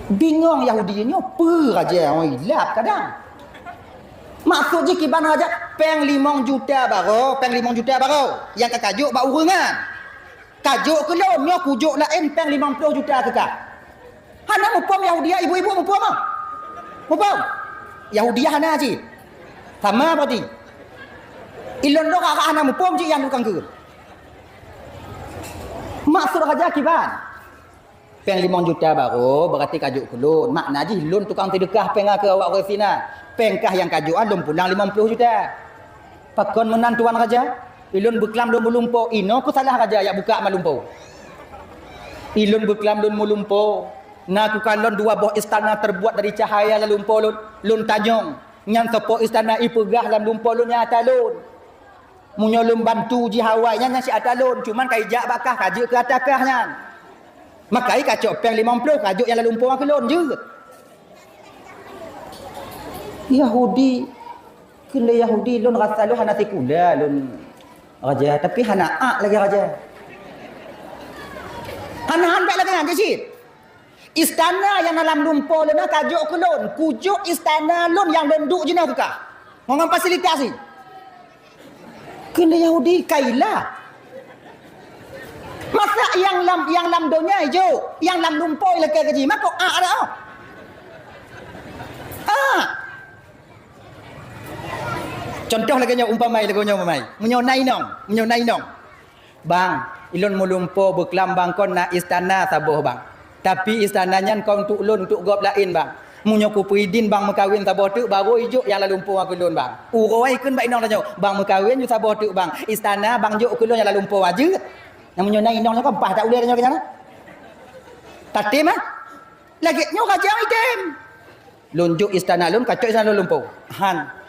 Bingong Yahudi nyoe, peue raja nyoe ilab kadang. Maksud jih kiban raja, péng limong juta baroe, péng limong juta baroe, nyang ka kajok bak ureuëng nyan. Kajok keu lôn, nyoe kujok laén péng limong ploh juta keu kah. Hana muphom Yahudi, ibu-ibu muphom ah? Muphom? Yahudi hana cit. Sama berarti. Ilôn lôn kakak hana muphom cit nyang tukang keu. Maksud raja kiban? Péng limong juta baroe, berarti kajok keu lôn. Makna jih lôn tukang seudeukah péng keu awak ureuëng gasien nyan. Péng kah nyang kajok ah lôn pulang limong ploh juta. Pakon meunan tuan raja? Ilôn beuklam lôn meulumpo, inoe keuh salah raja jak buka malumpo. Ilôn beuklam lôn meulumpo, na kukalon dua boh istana terbuat dari cahaya lam lumpo lôn. Lôn tanyong, nyan soe po istana ipeugah lam lumpo lôn nyang ata lôn. Meunyoe lôn bantu jih awai nyan, nyan si ata lôn, cuman ka ijak bak kah, ka jeuet keu ata kah nyan. Maka i kacok péng limong ploh, kajok nyang lam lumpo keu lôn jeuet. Yahudi, kheun lé Yahudi, lôn rasa lôn hana sikula lôn raja, tapi hana ak lagée raja. Hana han bék lagée nyan cit. Istana nyang na lam lumpo lôn na kajok keu lôn, kujok istana lôn nyang lôn duek jinoe keu kah. Ngon fasilitas nyan. Kheun lé Yahudi, kaila. Masa nyang lam, nyang lam donya ijok, nyang lam lumpo ilakée keu jih, mako ak dak? Ah. Contoh lagée nyoe umpamai, lagée nyoe umpamai. Meunyoe na inong, meunyoe na inong. Bang, ilôn meulumpo beuklam bang kon na istana saboh bang. Tapi istana nyan kon untuk lôn, untuk gob laén bang. Meunyoe kupeuidin bang meukawen saboh teuk, baru ijok nyang lam lumpo keu lôn bang. Uroe kheun bak inong tanyoe, bang meukawen ju saboh teuk bang. Istana bang jok keu lôn nyang lam lumpo jeuet. Nyang meunyoe na inong nyoe kon paih tak ulée tanyoe keu nyan. Tatem ah. Lagée nyoe raja idem. Lôn jok istana lôn, kacok istana lôn lumpo. Han.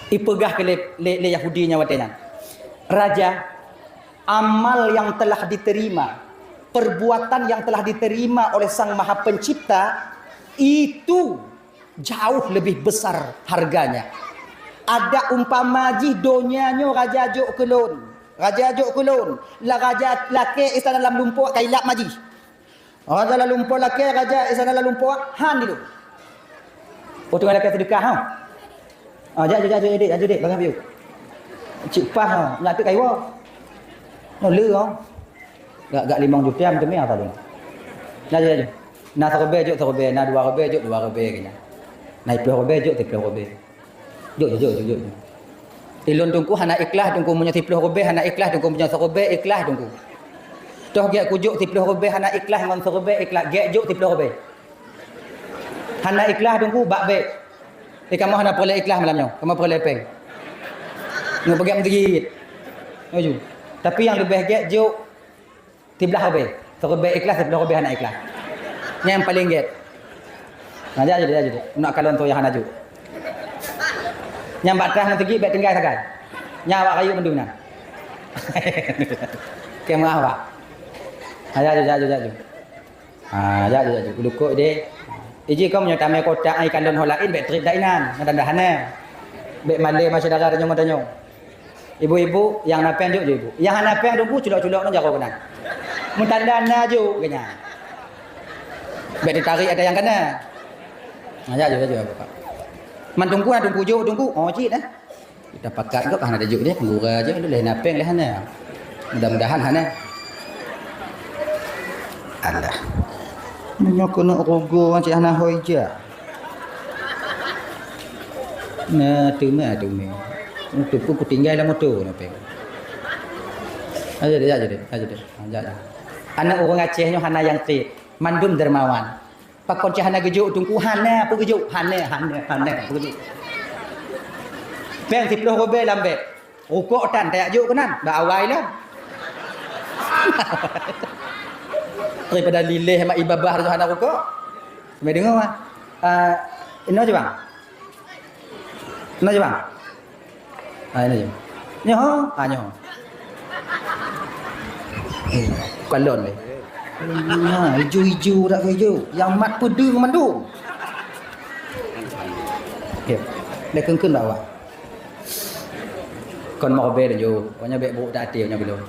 Ipeugah keu lé, lé, lé Yahudi nyan watée nyan, "Raja, amal yang telah diterima, perbuatan yang telah diterima oleh Sang Maha Pencipta, itu jauh lebih besar harganya. Ada umpama jih donya nyoe raja jok keu lôn, raja jok keu lôn, la raja lakée istana lam lumpo kailap ma jih." Raja lam lumpo lakée, raja istana lam lumpo han di lôn. Oh, teungoh lakée seudeukah, ha? Ah, jak, jak, jak, jak, dek, jak, dek, bagah biu. Cit pah, ha, nyak teuk kayuwa. Nyoe le, ha. Gak, gak limong juta, meuteumé, ha, talon. Nah, jak, jak, jak. Na siribée, jok siribée, na dua ribée, jok dua ribée, keu nyan. Na siploh ribée, jok siploh ribée. Jok, jok, jok, jok, jok. Ilôn teungku hana ikhlas teungku, meunyoe siploh ribée hana ikhlas teungku, meunyoe siribée ikhlas teungku. Toh gét kujok siploh ribée hana ikhlas ngon siribée ikhlas, gét jok siploh ribée. Hana ikhlas teungku, bak bék. Eh, kamoe hana peureulée ikhlas malam nyoe, kamoe peureulée péng. Nyoe peugét meuteugit. Laju. Tapi nyang leubeh gét jok siblah ribée. Siribée ikhlas, siploh ribée hana ikhlas. Nyang paleng gét. Nah, jak, jak, jak, jak. Nak kalon tu nyang hana jok. Nyang bak trah meuteugit bék tinggai sagai. Nyang awak rayeuk mandum nyan. Keu meuah, Pak. Ha, jak, jak, jak, jak, jak. Ha, jak, jak, jak. Ulukok deh. Iji kong meunyoe tamé kotak ai kalon ho laén bék trép dak inan. Ngadang dah hana. Bék malée masyarakat tanyoe-tanyoe. Ibu-ibu nyang na péng jok, jok ibu. Nyang hana péng teungku culok-culok ngon jaroe keunan. Meutanda na jok keu nyan. Bék teutarek ada nyang kana. Nah, jak, jak, jak, jak, Pak. Man teungku na teungku jok teungku. Oh, cit eh. Kita pakat kok hana jok deh, penggura je dulu leh na péng leh hana. Mudah-mudahan hana. Alah. Meunyoe keuneuk rugoe cit hana hôi jak. Nah, teuma, teuma. Moto pun kutinggai lam moto, na péng. Aja deh, aja deh, aja deh. Aja deh. Aneuk ureueng Aceh nyoe hana nyang trép, mandum dermawan. Pakon cit hana geujok teungku, hana peue geujok, hana, hana, hana peue geujok. Péng siploh ribée lam bék. Rukok tan tajak jok keunan, bak awai lom. Daripada lileh mak ibabah tu hana rukok. Mai deungoe, ah. Ah, inoe je, Bang. Inoe je, Bang. Ah, inoe je. Nyoe, ah, nyoe. Eh, kalon deh. Nah, ijo-ijo dak ijo. Yang mat peudeueng mandum. Okey. Dah keungkeun bak awak. Kon meureubeh laju. Pokoknya bék buruk that até nyoe bilong.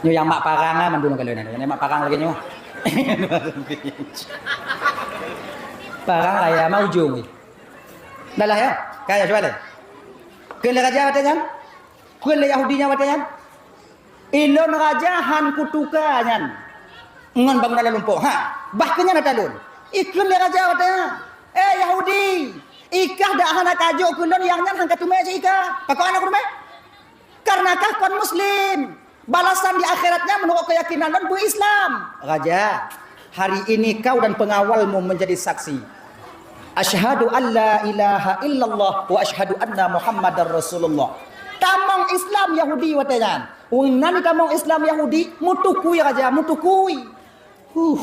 Nyoe nyang mak parang ah mandum kali nyan. Nyang mak parang lagée nyoe. Parang raya mah ujong weh. Dah lah ya. Kaya cuba deh. Kheun lé raja watée nyan. Kheun lé Yahudi nyan watée nyan. Ilôn raja han kutuka nyan ngon bangunan lam lumpo. Ha, bah keu nyan ata lôn. Ikheun lé raja watée nyan, "Eh Yahudi, ikah dak hana kajok keu lôn nyang nyan han kateumé cit ikah. Pakon hana kuteumé? Karena kah kon muslim. Balasan di akhiratnya menurut keyakinan lôn beu-Islam." "Raja, hari ini kau dan pengawalmu menjadi saksi. "Asyhadu an la ilaha illallah wa asyhadu anna Muhammadar Rasulullah." Tamong Islam Yahudi watée nyan. Ureuëng nan tamong Islam Yahudi, meutukui raja, meutukui. Huh.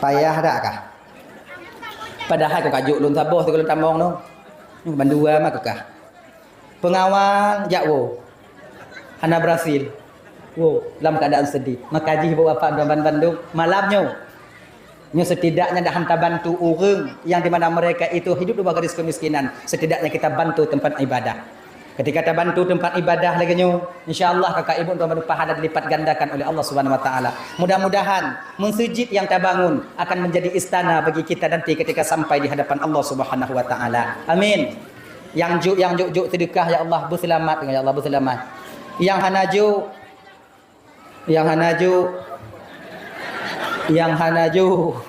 Payah dak kah? Padahai ka kajok lôn saboh sigoe lôn tamong nyoe. Nyoe bandua mah kah? Pengawal jak woe. Hana berhasil. Woe, lam keadaan sedih. Maka jih buat Bapak dan Bandung malam nyoe. Nyoe setidaknya dah hantar bantu orang yang di mana mereka itu hidup di bawah garis kemiskinan. Setidaknya kita bantu tempat ibadah. Ketika kita bantu tempat ibadah lagi nyoe, insya Allah kakak ibu untuk pahala dilipat gandakan oleh Allah Subhanahu Wa Taala. Mudah-mudahan masjid yang terbangun akan menjadi istana bagi kita nanti ketika sampai di hadapan Allah Subhanahu Wa Taala. Amin. Nyang juk, nyang juk, juk sedekah, ya Allah, beuselamat, ya Allah, beuselamat. Nyang hana juk, nyang hana juk, nyang hana juk.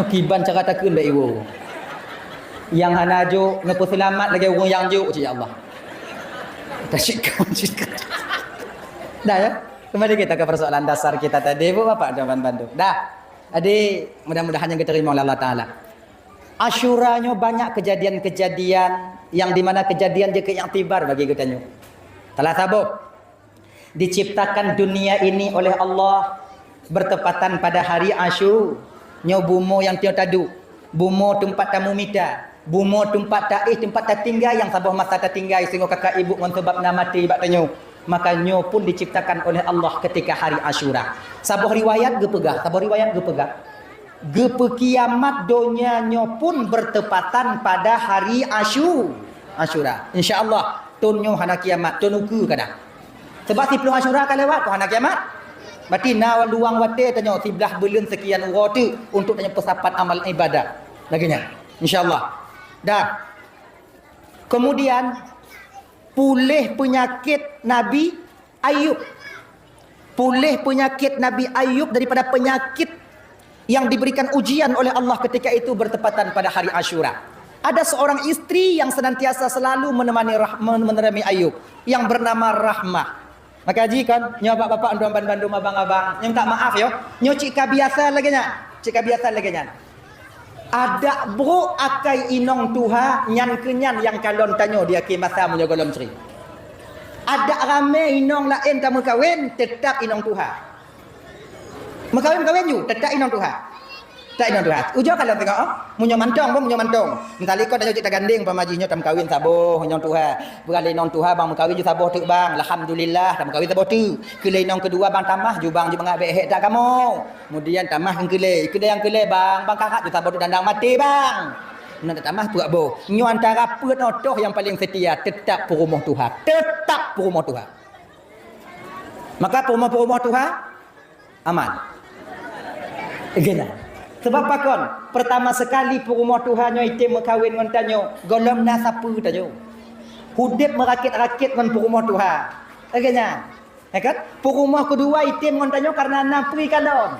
Kiban cara takheun dak iwoe. Nyang hana juk, neupeuseulamat lagée ureuëng nyang juk, cit ya Allah. Tasyik kawan cit. Dah ya. Kembali kita ke persoalan dasar kita tadi, Bu, Bapak, dan Bandung. Dah. Jadi, mudah-mudahan yang diterima oleh Allah Taala. Asyura nyoe banyak kejadian-kejadian yang di mana kejadian jeuet keu iktibar bagi geutanyoe. Salah saboh, diciptakan dunia ini oleh Allah bertepatan pada hari Asyu. Nyoe bumoe nyang teuh taduek, bumoe teumpat tamumita, bumoe teumpat taéh, teumpat tatinggai nyang saboh masa tatinggai singoh kakak ibu ngon sabab na maté bak tanyoe. Maka nyoe pun diciptakan oleh Allah ketika hari Asyura. Saboh riwayat geupeugah, saboh riwayat geupeugah, geupeukiamat donya nyoe pun bertepatan pada hari Asyu-, Asyura. Insya Allah, thon nyoe hana kiamat, thon ukeue kadang. Sebab siplôh Asyura ka lewat, kon hana kiamat. Berarti na luang watée tanyoe siblaih buleuen sekian uroe teuk untuk tanyoe peusapat amal ibadah. Lagée nyan. Insya Allah. Dah. Kemudian, puléh peunyakét Nabi Ayub. Puléh peunyakét Nabi Ayub daripada penyakit yang diberikan ujian oleh Allah ketika itu bertepatan pada hari Asyura. Ada seorang istri yang senantiasa selalu menemani Rah-, men-, menemani Ayub yang bernama Rahmah. Maka jih kon, nyoe bapak-bapak, tuan bandum, abang-abang, nyang tak maaf yo. Nyoe cit ka biasa lagée nyan. Cit ka biasa lagée nyan. Adak brok akai inong tuha, nyan keuh nyan nyang kalon tanyoe di akhé masa meunyoe gohlom cre. Adak ramé inong laén tameukawen, teutap inong tuha. Meukawen-kawen ju, teutap inong tuha. Teutap inong tuha. Ujoe kalon teungoh, oh. Meunyoe mantong, bah, meunyoe mantong. Misalnya kon tanyoe cit tagandeng, umpama jih nyoe tameukawen saboh inong tuha. Beurala inong tuha, bang, meukawen ju saboh teuk, bang. Alhamdulillah, tameukawen saboh teuk. Keu lhée inong keudua, bang, tamah ju, bang, ju mangat bék hék that kamoe. Kemudian tamah nyang keu lhée, keu lhée nyang keu lhée, bang, bang, karak ju saboh teuk dandang maté, bang. Meunan tamah peuet boh. Nyoe antara peuet nyoe toh nyang paleng seutia, teutap peurumoh tuha. Teutap peurumoh tuha. Maka peurumoh-peurumoh tuha aman. Geulah. Sebab pakon? Pertama sekali peurumoh tuha nyoe item meukawen ngon tanyoe, gohlom na sapeue tanyoe. Udeb meurakét-rakét ngon peurumoh tuha. Lagée nyan. Ya kan? Peurumoh keudua item ngon tanyoe karena na peue kalon.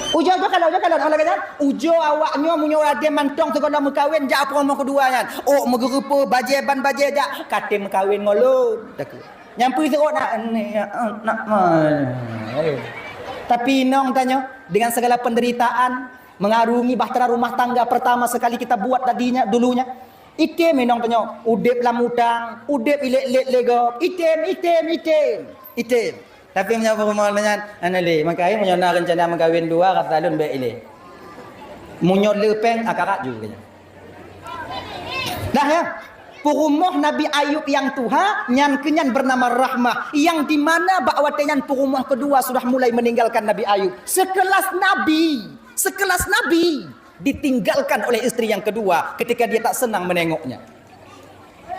Ujoe-ujoe kalon, ujoe kalon, oh, lagée nyan. Ujoe awak nyoe meunyoe ade mantong sigohlom meukawen jak peurumoh keudua nyan. Oh, meugeureupeue bajée ban bajée jak, ka tem meukawen ngon lôn. Takue. Nyang peue seuôt nak, ni, nak, nak, tapi inong tanyoe dengan segala penderitaan, mengarungi bahtera rumah tangga pertama sekali kita buat tadinya, dulunya. Item inong tanyoe, udeb lam utang, udeb ilét-lét lé gob, item, item, item, item. Tapi meunyoe peurumoh nyan, hana lé, maka meunyoe na rencana meukawen dua, rasa lôn bék ilée. Meunyoe le péng, akarat ju keu nyan. Dah ya. Peurumoh Nabi Ayub nyang tuha, nyan keuh nyan bernama Rahmah, yang di mana bak watée nyan peurumoh keudua sudah mulai meninggalkan Nabi Ayub. Sekelas Nabi, sekelas Nabi ditinggalkan oleh istri yang kedua ketika dia tak senang menengoknya.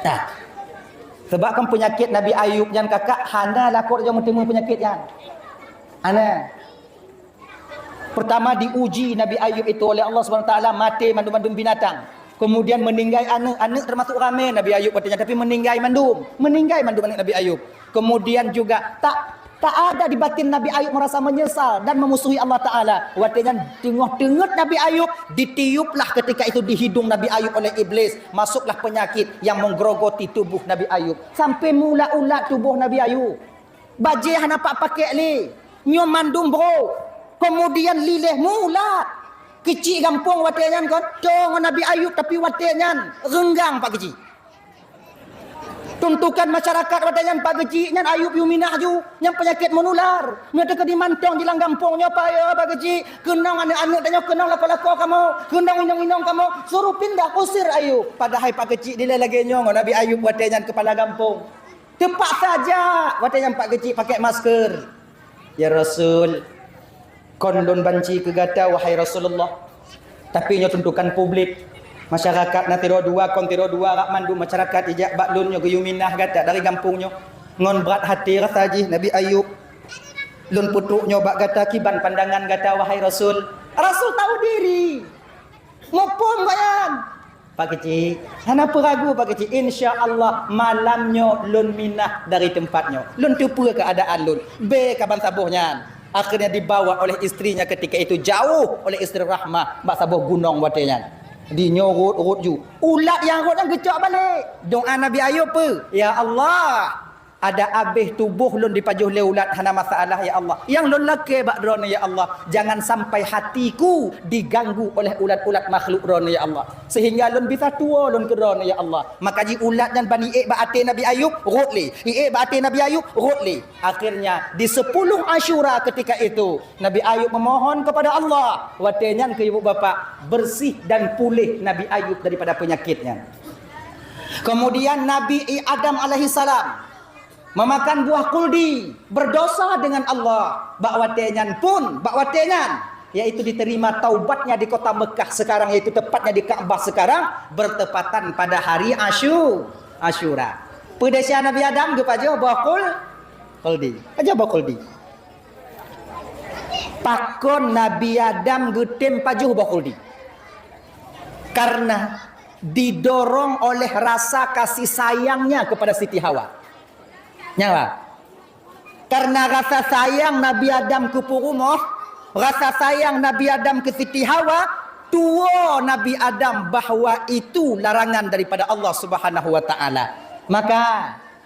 Nah, sebab kan penyakit Nabi Ayub nyan kakak hana lakoe jeuet meuteumé penyakit nyan. Hana. Pertama diuji Nabi Ayub itu oleh Allah Subhanahu Wa Taala, maté mandum-mandum binatang. Kemudian meninggai aneuk, aneuk termasuk ramé Nabi Ayub watée nyan, tapi meninggai mandum, meninggai mandum aneuk Nabi Ayub. Kemudian juga tak, tak ada di batin Nabi Ayub merasa menyesal dan memusuhi Allah Taala. Watée nyan teungoh teungeut Nabi Ayub, ditiuplah ketika itu di hidung Nabi Ayub oleh iblis, masuklah penyakit yang menggerogoti tubuh Nabi Ayub. Sampai meuulat-ulat tuboh Nabi Ayub. Bajée hana pat pakék lé. Nyoe mandum brok. Kemudian liléh meuulat. Keuchik gampông watée nyan kon, toe ngon Nabi Ayub, tapi watée nyan reunggang Pak Keuchik. Tuntukan masyarakat watée nyan Pak Keuchik nyan Ayub yue minah ju, nyan peunyakét meunular. Meunyoe teukeudi mantong jilang gampông nyoe, payo Pak Keuchik, keunong aneuëk-aneuëk tanyoe, keunong lakoe-lakoe kamoe, keunong inong-inong kamoe, suruh pindah, usir Ayub. Padahai Pak Keuchik dilée lagée nyoe ngon Nabi Ayub watée nyan keupala gampông. Teupaksa jak watée nyan Pak Keuchik pakai masker. "Ya Rasul, kon lôn banci keu gata, wahai Rasulullah. Tapi nyoe tuntukan publik. Masyarakat na sidroe dua, kon sidroe dua, rak mandum masyarakat ijak bak lôn nyoe geuyue minah gata dari gampông nyoe." Ngon brat até rasa jih Nabi Ayub, "Lôn peutrok nyoe bak gata, kiban pandangan gata, wahai Rasul." Rasul tahu diri. Muphom gobnyan. "Pak Keuchik, hana peuragu Pak Keuchik, insya Allah malam nyoe lôn minah dari teumpat nyoe. Lôn teupeue keuadaan lôn." Bé kaban saboh nyan. Akhirnya dibawa oleh istrinya ketika itu jauh oleh istri Rahmah bak saboh gunong watée nyan. Di nyoe rot-rot ju. Ulat nyang rot nyan geucok balek. Doa Nabi Ayub peue? "Ya Allah, ada abéh tuboh lôn dipajoh lé ulat, hana masalah, ya Allah. Nyang lôn lakée bak Droeneuh, ya Allah, jangan sampai hatiku diganggu oleh ulat-ulat makhluk Droeneuh, ya Allah, sehingga lôn bisa tuwoe lôn keu Droeneuh, ya Allah. Maka ji ulat nyan ban iék bak até Nabi Ayub, rot lé. Iék bak até Nabi Ayub, rot lé." Akhirnya, di sepuluh Asyura ketika itu, Nabi Ayub memohon kepada Allah. Watée nyan keu ibu bapak, bersih dan pulih Nabi Ayub daripada penyakitnya. Kemudian Nabi Adam alaihissalam memakan buah khuldi, berdosa dengan Allah. Bak watée nyan pun, bak watée nyan, yaitu diterima taubatnya di kota Mekah sekarang, yaitu tepatnya di Ka'bah sekarang, bertepatan pada hari Asyu-, Asyura. Peue desya Nabi Adam geupajoh boh khul-, khuldi. Pajoh boh khuldi. Pakon Nabi Adam geutem pajoh boh khuldi? Karena didorong oleh rasa kasih sayangnya kepada Siti Hawa. Nyan ba. Karena rasa sayang Nabi Adam keu peurumoh, rasa sayang Nabi Adam keu Siti Hawa, tuwoe Nabi Adam bahwa itu larangan daripada Allah Subhanahu wa Ta'ala. Maka,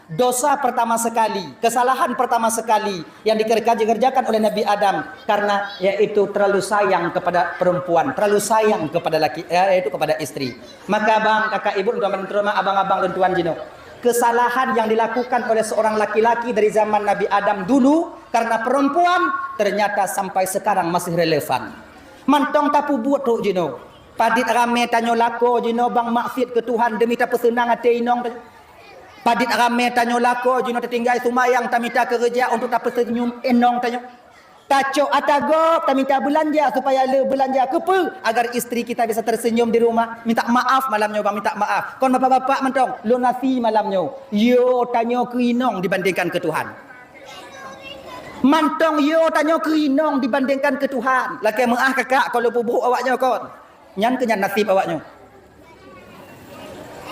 dosa pertama sekali, kesalahan pertama sekali yang dikerja-, dikerjakan oleh Nabi Adam karena yaitu terlalu sayang kepada perempuan, terlalu sayang kepada laki, eh, yaitu kepada istri. Maka bang, kakak, ibu, tuan-tuan, terutama abang-abang dan tuan jinoe, kesalahan yang dilakukan oleh seorang laki-laki dari zaman Nabi Adam dulu karena perempuan ternyata sampai sekarang masih relevan. Mantong tapeubuet trok jinoe. Padit ramé tanyoe lakoe jinoe bang maksiet keu Tuhan demi tapeuseunang até inong tanyoe. Padit ramé tanyoe lakoe jinoe tatinggai seumayang tamita keureuja untuk tapeuseunyum inong tanyoe. Tacok ata gob tamita beulanja supaya le beulanja keupeue agar istri kita bisa tersenyum di rumah. Minta maaf malam nyoe bang, minta maaf. Kon bapak-bapak mantong, lôn asi malam nyoe. Yo tanyoe keu inong dibandingkan keu Tuhan. Mantong yo tanyoe keu inong dibandingkan keu Tuhan. Lakée meuah kakak, kon lôn peubuet awak nyoe kon. Nyan keuh nyan naseb awak nyoe.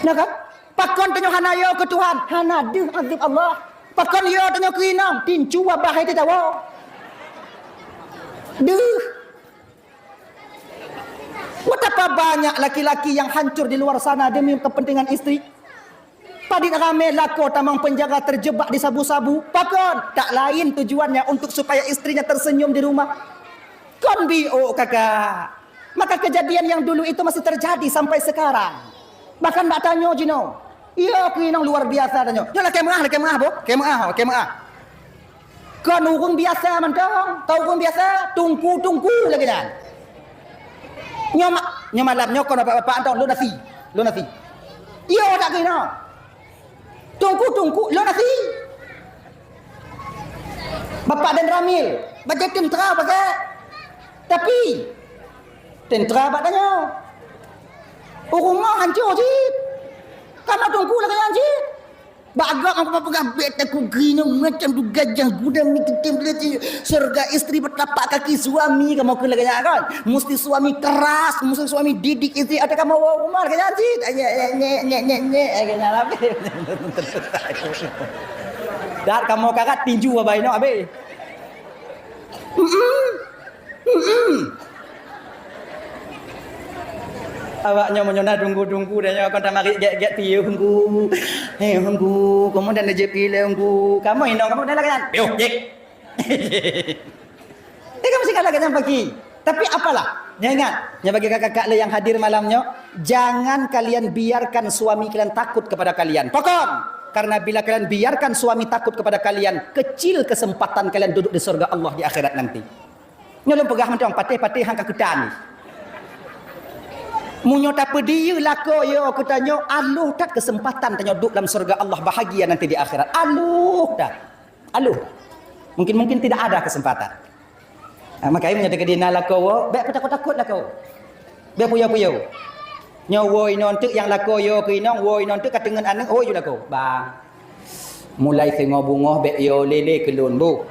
Nah kan? Pakon tanyoe hana yo keu Tuhan, hana deuh azab Allah. Pakon yo tanyoe keu inong, tincu wabah hai teuh tawoe. Deuh. Betapa banyak laki-laki yang hancur di luar sana demi kepentingan istri. Padit ramé lakoe tamong penjara terjebak di sabu-sabu. Pakon? Tak lain tujuannya untuk supaya istrinya tersenyum di rumah. Kon biôk kakak. Maka kejadian yang dulu itu masih terjadi sampai sekarang. Bahkan bak tanyoe jinoe. Iya, keu inong luar biasa tanyoe. Nyoe lakée meuah, lakée meuah, boh. Lakée meuah, lakée meuah. Kon ureuëng biasa mantong, kon ureuëng biasa, tungku-tungku lagée nyan. Nyoe ma-, nyoe malam nyoe kon bapak-bapak mantong, lôn asi, lôn asi. Iya tak keunoe. Tungku-tungku lôn asi. Bapak dan Ramil, bajée teuntara bajée. Tapi teuntara bak tanyoe. Ureuëng nyoe hancô cit. Kamoe tungku lagée nyan cit. Bak agam aku peugah bèk takue keunoe macam tu gajah gudang ni keutem lagi. Surga istri bertapak kaki suami kamoe keu lagée nyan kan. Mesti suami keras, mesti suami didik istri atau kamoe woe rumah lagée nyan cit. Nyek nyek nyek nyek nyek nyek lagée nyan habis. Dan kamoe karat tinju abai nyoe habis. Mm-mm. Mm-mm. Awak nyoe meunyoe na tunggu-tunggu dan nyoe kon tamarit gek-gek piye hunggu. Hei hunggu, kamu dan rejeki le hunggu. Kamu inong kamu dan lagan. Piuh jek. Eh kamu singkat lagan pagi. Tapi apalah? Nyoe ingat, nyoe bagi kakak-kakak lé nyang hadir malam nyoe, jangan kalian biarkan suami kalian takut kepada kalian. Pakon? Karena bila kalian biarkan suami takut kepada kalian, kecil kesempatan kalian duduk di surga Allah di akhirat nanti. Nyoe lôn peugah mantong, patéh-patéh han ka keutan. Meunyoe tapeudiyeu lakoe yo keu tanyoe, aloh that kesempatan tanyoe duek lam surga Allah bahagia nanti di akhirat. Aloh that. Aloh. Mungkin-mungkin tidak ada kesempatan. Ha, makajih meunyoe teukeudi na lakoe woe, bék peutakot-takot lakoe. Bék puyo-puyo. Nyoe woe inong teuk nyang lakoe yo keu inong, woe inong teuk ka teungeut aneuk, hôi ju lakoe. Bang. Mulai singoh beungoh bék yo lé-lé keu lôn, bu.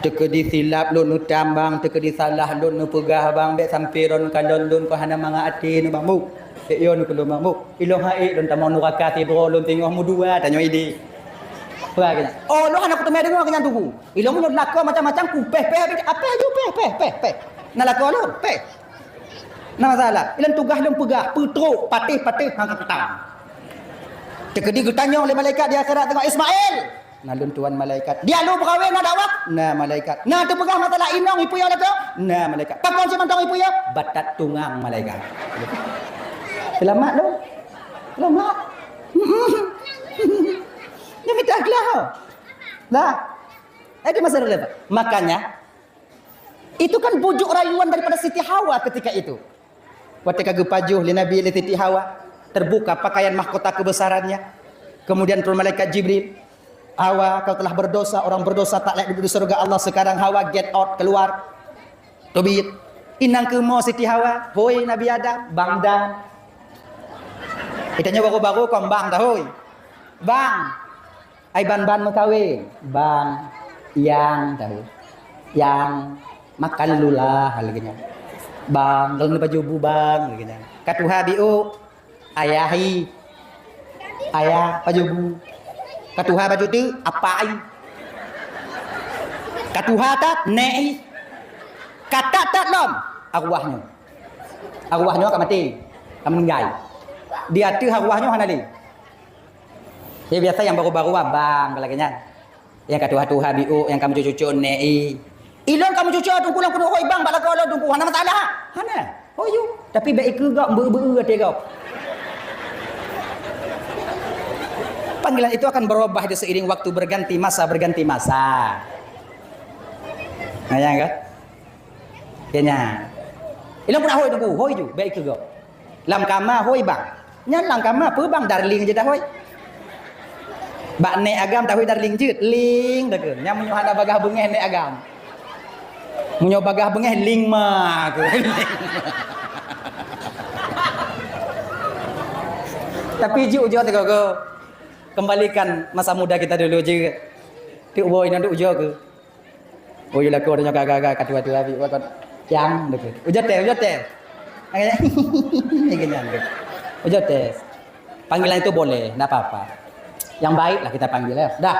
Teukeudi silap lôn neutam, bang, teukeudi salah lôn neupeugah, bang, bék sampoe ron kalon lôn keu hana mangat até nyoe, bang, bu. Bék yo neuh keu lôn, bang, bu. Ilôn han ék lôn tamong nuraka sidroe lôn singoh meudua tanyoe idéh. Peugah keu nyan. Oh, lôn hana kuteumé deungoe keu nyan tugu. Ilôn meunyoe lakoe macam-macam ku péh-péh, apéh ju péh, péh, péh, péh. Na lakoe lôn, péh. Na masalah. Ilôn tugaih lôn peugah, peutrok, patéh-patéh han ka keutam. Teukeudi geutanyong lé malaikat di akhirat teungoh, "Ismail!" Na lôn tuan malaikat. "Dia lôn peugawée na dakwah?" Na malaikat. "Na teupeugah masalah inong ipuyo lakoe?" Na malaikat. "Pakon si mantong ipuyo?" "Batat tungang," malaikat. Seulamat lôn. Seulamat. Dia minta gelah. Lah. Eh, dia masih relevan. Makanya, itu kan bujuk rayuan daripada Siti Hawa ketika itu. Watée ka geupajoh lé Nabi lé Siti Hawa, terbuka pakaian mahkota kebesarannya. Kemudian turun malaikat Jibril, "Hawa, kau telah berdosa, orang berdosa tak layak duduk di surga Allah. Sekarang Hawa, get out, keluar." Teubiet. "Inong keumoe Siti Hawa?" "Hôi Nabi Adam." "Bang Dan." Itanyoe baru-baru kon bang dah, hôi. "Bang." Ai ban-ban meukawen, bang, yang tahu. Yang makan dulu lah lagée nyan. Bang, kalau ni baju bu bang lagée nyan. Ka tuha biu, ayah i. Ayah baju bu. Ka tuha baju tu, apa ai. Ka tuha tat, nek i. Ka tat-tat lom, arwah nyoe. Arwah nyoe ka maté, ka meuninggai. Di ateueh arwah nyoe hana lé. Jadi biasa nyang baru-baru abang lagée nyan. Nyang ka tuha-tuha biu, nyang ka meucucuk-cucuk nek i. Ilôn ka meucucuk teungku lôn keuneuk hôi bang bak lakoe lôn teungku, hana masalah. Hana. Oh yu, tapi bék ikeue gob, beu-beu até gob. Panggilan itu akan berubah di seiring waktu berganti masa, berganti masa. Nah, ya kan? Ya nya. Ilôn pun hôi teungku, hôi ju, bék ikeue gob. Lam kama hôi bang. Nyan lam kama peue bang darling jeuet dah hôi. Bak nek agam dah hôi darling jeuet, ling dah keu. Nyan meunyoe hana bagah beungéh nek agam. Meunyoe bagah beungéh ling ma keu. Tapi jeuet ujoe teuh keu. Kembalikan masa muda kita dulu jeuet. Tiep woe inong duek ujoe keu. Oh, iya lakoe tanyoe ka-ka-ka ka tuha-tuha bit wakon. Yang dekat. Ujoe teh, ujoe teh. Ujoe teh. Panggilan itu boleh, ndak apa-apa. Yang baiklah kita panggil ya. Dah.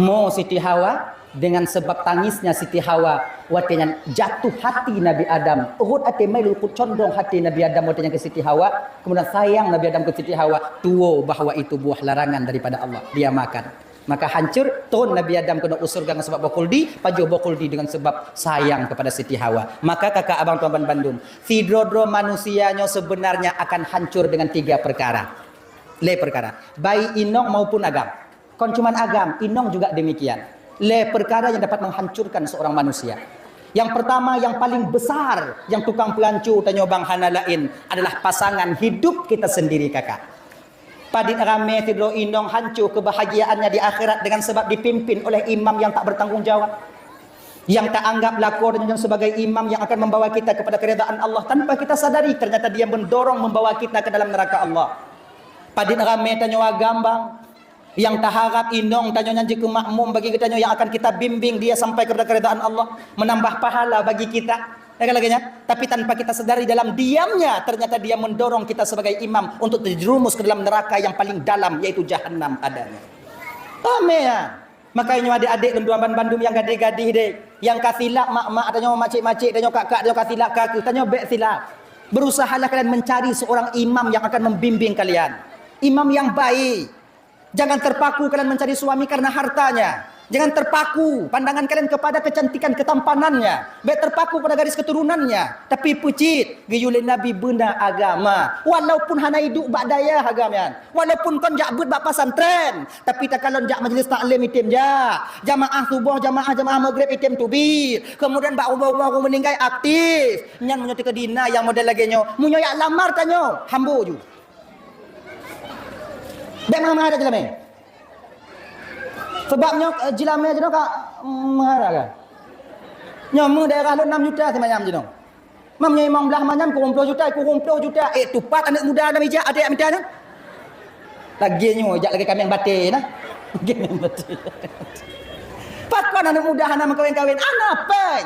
Mo Siti Hawa, dengan sebab tangisnya Siti Hawa, watée nyan jatuh hati Nabi Adam. Rhot até mai leucut condong hati Nabi Adam watée nyan keu Siti Hawa. Kemudian sayang Nabi Adam keu Siti Hawa, tuwo bahwa itu buah larangan daripada Allah. Dia makan. Maka hancur, tron Nabi Adam keunoe u syeuruga ngon sabab boh khuldi, pajoh boh khuldi dengan sebab sayang kepada Siti Hawa. Maka kakak abang tuan ban bandum, sidroe-droe manusia nyoe sebenarnya akan hancur dengan tiga perkara. Lé perkara. Baik inong maupun agam. Kon cuman agam, inong juga demikian. Lé perkara yang dapat menghancurkan seorang manusia. Yang pertama, yang paling besar, yang tukang peuhanco tanyoe bang hana laén adalah pasangan hidup kita sendiri, kakak. Padit ramé sidroe inong hanco kebahagiaannya di akhirat dengan sebab dipimpin oleh imam yang tak bertanggung jawab. Yang tak anggap lakoe dan sebagai imam yang akan membawa kita kepada keridaan Allah tanpa kita sadari, ternyata dia mendorong membawa kita ke dalam neraka Allah. Padit ramé tanyoe agam bang, yang taharap inong tanyoe nyan jeuet keu makmum bagi geutanyoe yang akan kita bimbing dia sampai kepada keridaan Allah, menambah pahala bagi kita. Ya kan lagée nyan? Tapi tanpa kita sadari dalam diamnya, ternyata dia mendorong kita sebagai imam untuk terjerumus ke dalam neraka yang paling dalam, yaitu jahanam adanya. Ramé ya. Makanya nyoe adék-adék lôn tuan ban bandum nyang gadih-gadih deh, nyang ka silap mak-mak tanyoe, macik-macik tanyoe, kak-kak tanyoe ka silap keu, tanyoe bék silap. Berusahalah kalian mencari seorang imam yang akan membimbing kalian. Imam yang baik. Jangan terpaku kalian mencari suami karena hartanya. Jangan terpaku pandangan kalian kepada kecantikan ketampanannya. Bèk terpaku pada garis keturunannya. Tapi peucit, geuyue lé Nabi beuna agama. Walaupun hana iduek bak dayah agam nyan. Walaupun kon jak beuet bak pesantren. Tapi takalon jak majlis taklim item jak. Jamaah suboh, jamaah, jamaah maghrib item teubiet. Kemudian bak rumoh-rumoh ureueng meuninggai aktif. Nyan meunyoe teukeudi na nyang model lagèe nyoe. Meunyoe jak lamar tanyoe, hambo ju. Bèk mahara jeulamèe. Sabab nyoe, eh, jeulamèe jinoe ka, mm, mahara kan. Nyoe meu daerah lôn nam juta simanyam jinoe. Mam nyoe limong blah manyam kureueng plôh juta, kureueng plôh juta. Eh, tupat aneuk muda nam ijak até mita nyoe. Lagèe nyoe, jak lagèe kaméng batèe nah. Kaméng batèe. Pakon aneuk muda hana meukawen-kawen, hana pèng.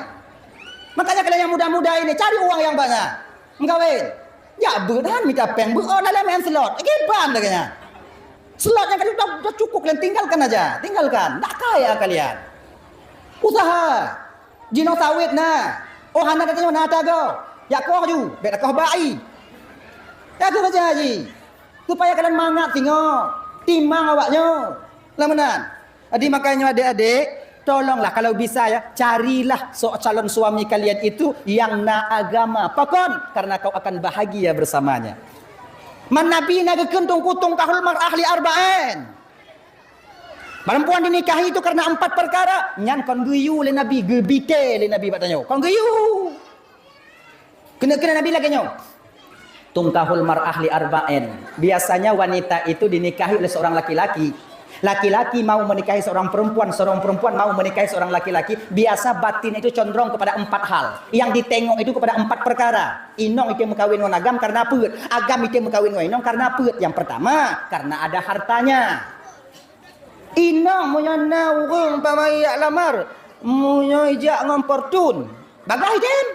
Makanya kalian yang muda-muda ini cari uang yang banyak. Meukawen. Jak beuet han mita pèng, beuet oh lalai main slot. Kiban lagèe nyan. Slot nyang ka cukup, dah cukup kalian tinggalkan aja. Tinggalkan. Dak kaya kalian. Usaha. Jinoe sawét na. Oh hana gata nyoe na tagoe. Jak koh ju. Bèk takoh bak i. Tagoe aja ji. Supaya kalian mangat singoh. Timang awak nyoe. Lah meunan. Jadi makanya adék-adék, tolonglah kalau bisa ya, carilah so-, calon suami kalian itu yang na agama. Pakon? Karena kau akan bahagia bersamanya. Man Nabi na geukheun tungku tungkahul mar'ah li arba'in. Perempuan dinikahi itu karena empat perkara. Nyan kon geuyue lé Nabi, geubité lé Nabi bak tanyoe. Kon geuyue. Keuneuk-keuneuk Nabi lagèe nyoe. Tungkahul mar'ah li arba'in. Biasanya wanita itu dinikahi oleh seorang laki-laki. Laki-laki mau menikahi seorang perempuan, seorang perempuan mau menikahi seorang laki-laki. Biasa batin itu condong kepada empat hal. Yang ditengok itu kepada empat perkara. Inong itu meukawen ngon agam karena peuet. Agam itu meukawen ngon inong karena peuet. Yang pertama, karena ada hartanya. Inong meunyoe na ureueng pamayak lamar, meunyoe ijak ngon Fortune, bagah item.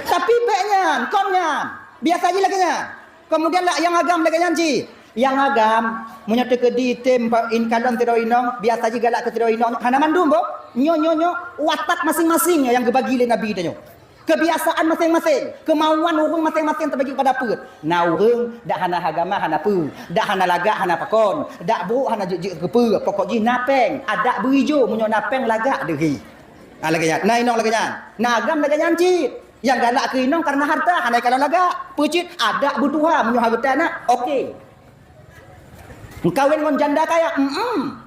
Tapi bèk nyan, kon nyan. Biasa jih lagèe nyan. Kemudian lah nyang agam lagèe nyan cit. Nyang agam, meunyoe teukeudi item pa-, in kalon sidroe inong, biasa jih galak keu sidroe inong, hana mandum boh. Nyoe, nyoe, nyoe, watak masing-masing nyang geubagi lé Nabi tanyoe. Kebiasaan masing-masing, kemauan ureueng masing-masing teubagi kepada peuet. Na ureueng dak hana agama hana peue, dak hana lagak hana pakon, dak brôk hana jeuet-jeuet keu peue, pokok jih na pèng, adak beuijo meunyoe na pèng lagak deuh hi. Ha, lagèe nyan. Na inong lagèe nyan. Na agam lagèe nyan cit. Nyang galak keu inong karena harta, hana ikalon lagak. Peue cit? Adak beutuha meunyoe hareuta na, oke. Meukawen ngon janda kaya, em-em.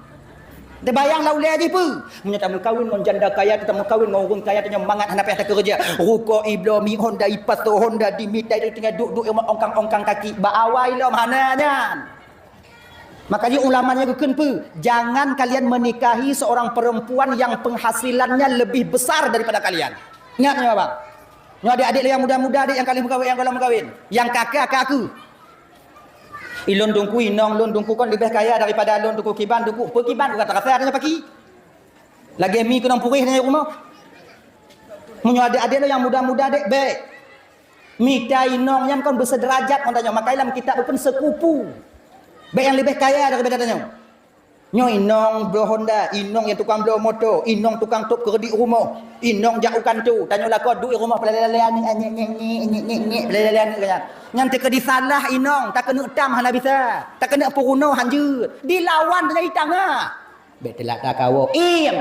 Teubayang lam ulèe jih peue? Meunyoe tameukawen ngon janda kaya, tameukawen ngon ureueng kaya, tanyoe mangat hana payah takeureuja. Ruko ibloe mi Honda ipasoe Honda dimita itu tinggai duek-duek ongkang-ongkang kaki. Bak awai lom hana nyan. Makanya ulama nyan geukheun peue? Jangan kalian menikahi seorang perempuan yang penghasilannya lebih besar daripada kalian. Ingat nyoe, Abang. Nyoe adik-adik nyang muda-muda, adik nyang ka lheueh meukawen, nyang goh lom meukawen. Nyang ka keu, ka keu. Ilôn teungku, inong lôn teungku kon leubeh kaya daripada lôn teungku, kiban teungku. Peue kiban, bukan terasa adanya paki. Lagèe mi keunong puréh di rumoh. Meunyoe adik-adik lôn nyang muda-muda dek, bèk. Mita inong nyan kon beuseuderajat ngon tanyoe. Makanya lam kitab kon sekupu. Bèk nyang leubeh kaya daripada tanyoe. Nyoe inong bloe Honda, inong nyang tukang bloe moto, inong tukang tôp keureudit rumoh, inong jak u kantô, tanyoe lakoe duek rumoh peulale-lale aneuk, nyek, nyek, nyek, peulale-lale aneuk nyan. Nyan teukeudi salah inong, takeuneuk tam hana bisa, takeuneuk peurunoe hanjeuet. Dilawan tanyoe di tangah. Bèk teulat takawoe. Iem.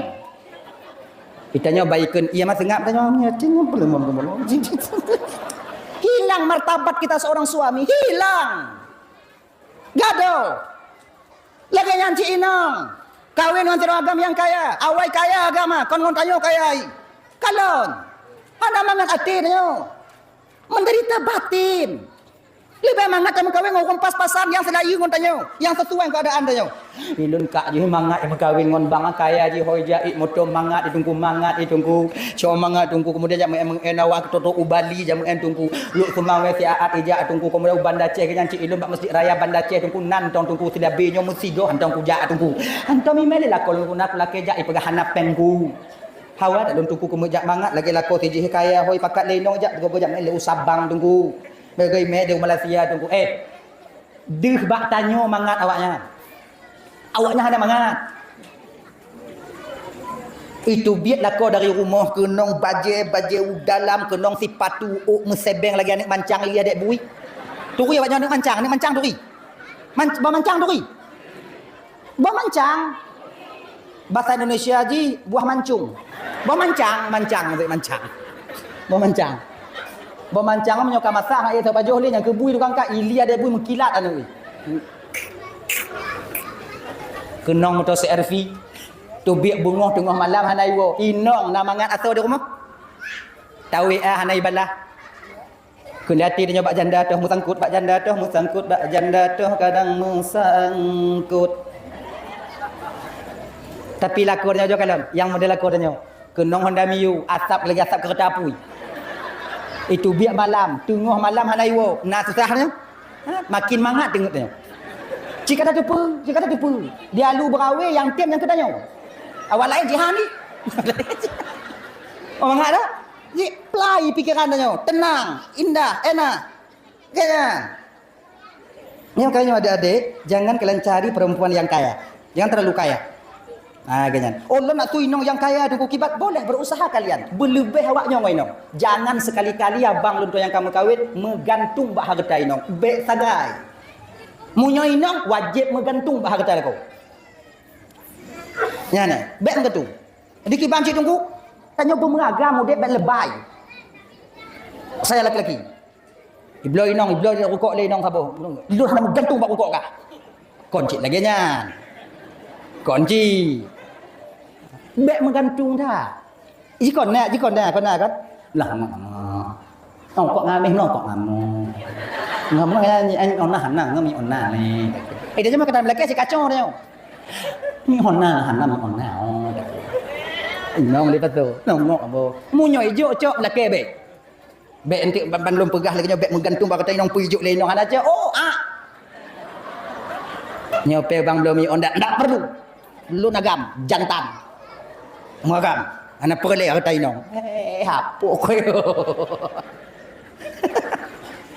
Di tanyoe baikon iem seungab tanyoe. Hilang martabat kita seorang suami, hilang. Gadoh. Lagèe nyan cit inong. Kawin ngon sidroe agam nyang kaya. Awai kaya agama, kon ngon tanyoe kaya. Kalon. Hana mangat até tanyoe. Menderita batin. Leubeh mangat tameukawen ngon ureueng pas-pasan nyang seulayeue ngon tanyoe, nyang sesuai keadaan tanyoe. Ilôn kak jih mangat meukawen ngon bang kaya jih, hôi jak, ié moto mangat, ié teungku mangat, ié teungku. Cok mangat teungku, kemudian jak meu'en, meu'en awak keu toto u Bali, jak meu'en teungku. Lhok Seumawé siat ijak teungku, kemudian u Banda Aceh, nyan cit ilôn bak Mesjid Raya Banda Aceh teungku, nan tong teungku sidabe nyoe meusigoh han tong kujak teungku. Han tong mimé lé lakoe lôn guna kulakée jak ipeugah hana péng ku. Hawa dak lôn teungku keumeujak mangat lagée lakoe sijih kaya hôi pakat lé inong jak teungku jak meu'en lé u Sabang teungku. Meugei mé di Malaysia teungku. Eh, deuh bak tanyoe mangat awaknyan. Awaknyan hana mangat. Itu biet lakoe dari rumoh keunong bajée, bajée u dalam, keunong sipatu ôk meusebeng lagée aneuk mancang lé adek bui. Turi awaknyan aneuk mancang, aneuk mancang turi. Man-, bah mancang turi. Bah mancang. Basa Indonesia jih buah mancung. Buah mancang, mancang, maksud mancang. Buah mancang. Buah mancang meunyoe ka masak, hana ék tapajoh lé, nyang keu bui tukang kat, ilia dek bui meukilat aneuk. Keunong moto C R V. Teubiet beungoh teungoh malam hana iwoe. Inong na mangat asoe di rumoh. Tawé ah hana ibalah. Keuneuk até tanyoe bak janda toh meusangkut, bak janda toh meusangkut, bak janda toh kadang meusangkut. Tapi lakoe tanyoe jok kalon, nyang model lakoe tanyoe. Keunong Honda Mio, asap lagèe asap keureuta apui. Itu biet malam, teungoh malam hana iwoe, na susah nyoe. Ha? Makin mangat teungeut tanyoe. Cit ka tateupeue, cit ka tateupeue. Di alu beurawe nyang tem nyang keu tanyoe. Awak laén jihan ni. Oh, mangat dah? Jih plai pikeran tanyoe, tenang, indah, enak. Kan? Nyoe kalian adik-adik, jangan kalian cari perempuan yang kaya. Jangan terlalu kaya. Ah, kan? Oh, lôn nak tu inong yang kaya, Teungku, kiban, boleh berusaha kalian. Beuleubeh awak nyoe ngon inong. Jangan sekali-kali abang lôn tu nyang ka meukawen meugantung bak hareuta inong. Bèk sagai. Meunyoe inong wajéb meugantung bak hareuta lakoe. Nyan, eh, bèk meugantung. Di kiban cit Teungku, tanyoe beumeuragam udép bèk lebai. Saya laki-laki. Ibloe inong, ibloe rukok lé inong saboh. Lôn hana meugantung bak rukok kah. Kon cit lagèe nyan. Kon cit. Bèk meugantung that. Jikon na, jikon na, kon na kan. Lah, ngon, ngon. Ngon kok ngameh, ngon kok ngameh. Ngameh ya, ni, ai, ona hana, ngameh ona ni. Eh, dia cuma kata melakèe si kacau dia. Ni ona hana, ni ona, oh. Inong lepas tu, nongok abo. Meunyoe ijok cok melakèe bèk. Bèk enteuk ban, ban lôn peugah lagèe nyoe, bèk meugantung bak kata inong peujok lé inong hana cok. Oh, ah. Nyoe pè bang belum i onda, ndak perlu. Lôn agam, jantan. Meuagam. Hana peureulèe hareuta inong. Eh, hapok koyo.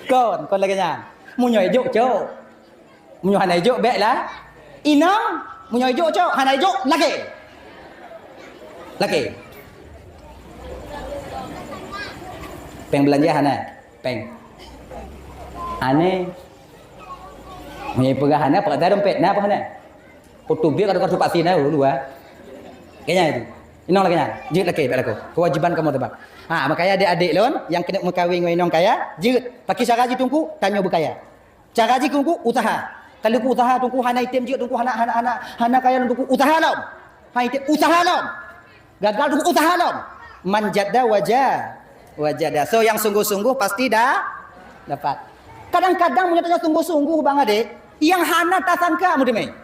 Kon, kon lagèe nyan. Meunyoe ijok, cok. Meunyoe hana ijok, bèk lah. Inong, meunyoe ijok, cok. Hana ijok, lakèe. Lakèe. Pèng beulanja hana? Pèng. Hana. Meunyoe peugah hana, peugah dompet na apa hana? Foto biar ada kartu vaksin na dulu ah. Kayaknya itu. Inong lagèe nyan. Jeuet lakèe bèk lakoe. Kewajiban kamoe teuba. Ha, makanya adik-adik lôn nyang keuneuk meukawen ngon inong kaya, jeuet. Pakri cara jih Teungku, tanyoe beukaya. Cara jih Teungku, usaha. Kalau ku usaha Teungku hana item jeuet Teungku hana, hana, hana, hana kaya lom Teungku, usaha lom. Hana item, usaha lom. Gagal Teungku, usaha lom. Man jadda waja-, wajada. So yang sungguh-sungguh pasti dah dapat. Kadang-kadang meunyoe tanyoe sungguh-sungguh bang adik, yang hana tasangka meuteumé.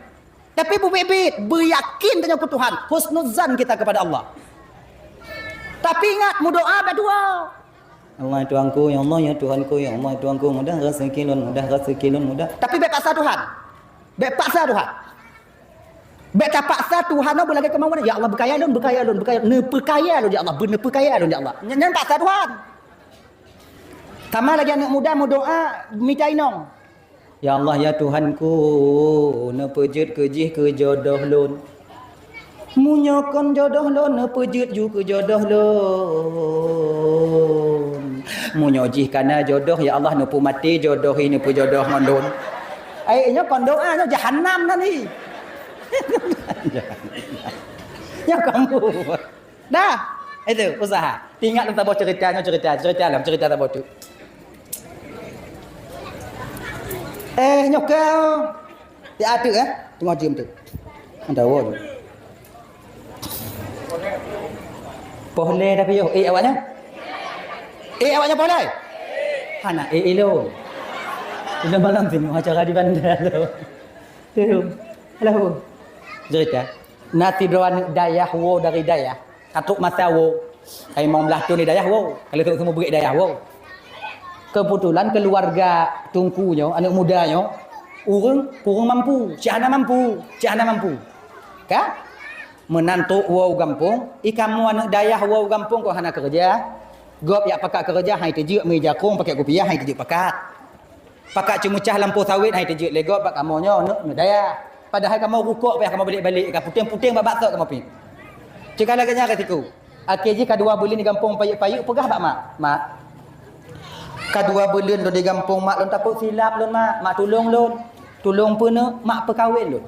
Tapi beubiet-biet, beuyakin tanyoe keu Tuhan, husnuzan kita kepada Allah. Tapi ingat, meudoa bak dua. Allah ya Tuhanku, ya Allah ya Tuhanku, ya Allah ya Tuhanku, mudah rezeki lôn, mudah rezeki lôn, mudah. Tapi bèk paksa Tuhan. Bèk paksa Tuhan. Bèk tapaksa Tuhan, oh, beulagèe kemauan. Ya Allah, beukaya lôn, beukaya lôn, beukaya, neupeukaya lôn, ya Allah, beu-, neupeukaya lôn, ya Allah. Nyan, nyan paksa Tuhan. Sama lagèe aneuk muda meudoa mita inong. Ya Allah, ya Tuhanku, neupeujeuet keu jih keu jodoh lôn. Meunyoe kon jodoh lôn, neupeujeuet ju keu jodoh lôn. Meunyoe jih kana jodoh, ya Allah, neupeumaté jodoh hi neupeujodoh ngon lôn. Ai, nyoe kon doa, nyoe jahanam nan hi. Nyoe kon bu. Dah, itu usaha. Ingat lôn saboh cerita, nyoe cerita, cerita lom, cerita saboh tu. Eh, nyoe keu di ateueh, eh, teungoh jeuem tu. Anda wo. Poh lé tapi yo, eh awaknya? Eh awaknya poh lé? Hana eh ilo. Ilo malam tu acara di bandar tu. Tu. Halo. Cerita. Nasi droan dayah wo dari dayah. Ka trok masa wo. Hai limong blaih thon di dayah wo. Kalau tu semua beri dayah wo. Kebetulan keluarga Teungku nyoe, aneuk muda nyoe, ureueng kurang mampu, cit hana mampu, cit hana mampu. Ka? Meunan trok wo u gampông, i kamoe aneuk dayah wo u gampông kon hana keureuja. Gob jak pakat keureuja, hai teujeuet meuija krueng pakèt kupiah, hai teujeuet pakat. Pakat ceumeucah lampôh sawét hai teujeuet lé gob bak kamoe nyoe, aneuk, aneuk dayah. Padahai kamoe rukok payah kamoe balek-balek, ka puténg-puténg bak baksot kamoe pih. Cit ka lagèe nyan resiko. Akhé jih ka dua buleuen di gampông payeuk-payeuk peugah bak mak, "Mak, ka dua buleuen lôn di gampông, Mak, lôn tapeuet silap lôn, Mak. Mak tulông lôn. Tulông peue neuk, Mak, peukawen lôn."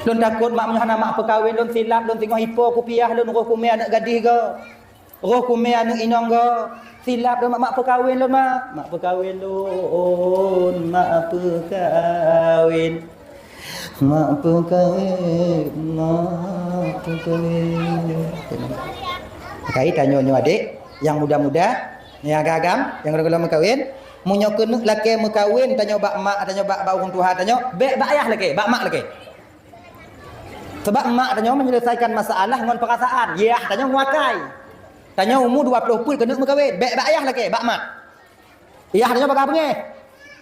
Lôn takot mak, meunyoe hana mak peukawen lôn, silap lôn singoh ipo kupiah lôn roh kumé aneuk gadih goe. Roh kumé aneuk inong goe. Silap lôn mak, mak peukawen lôn mak. Mak peukawen lôn, mak peukawen. Mak peukawen, mak peukawen. Kai tanyoe nyoe adék, nyang muda-muda, nyang agam-agam, nyang gohlom-gohlom meukawen, meunyoe keuneuk lakée meukawen tanyoe bak mak tanyoe, bak, bak ureueng tuha tanyoe, bék bak ayah lakée, bak mak lakée. Sabab mak tanyoe menyelesaikan masalah ngon perasaan, yah tanyoe ngon akai. Tanyoe umu dua ploh peuet keuneuk meukawen, bék bak yah lakée, bak mak. Yah tanyoe bagah beungéh.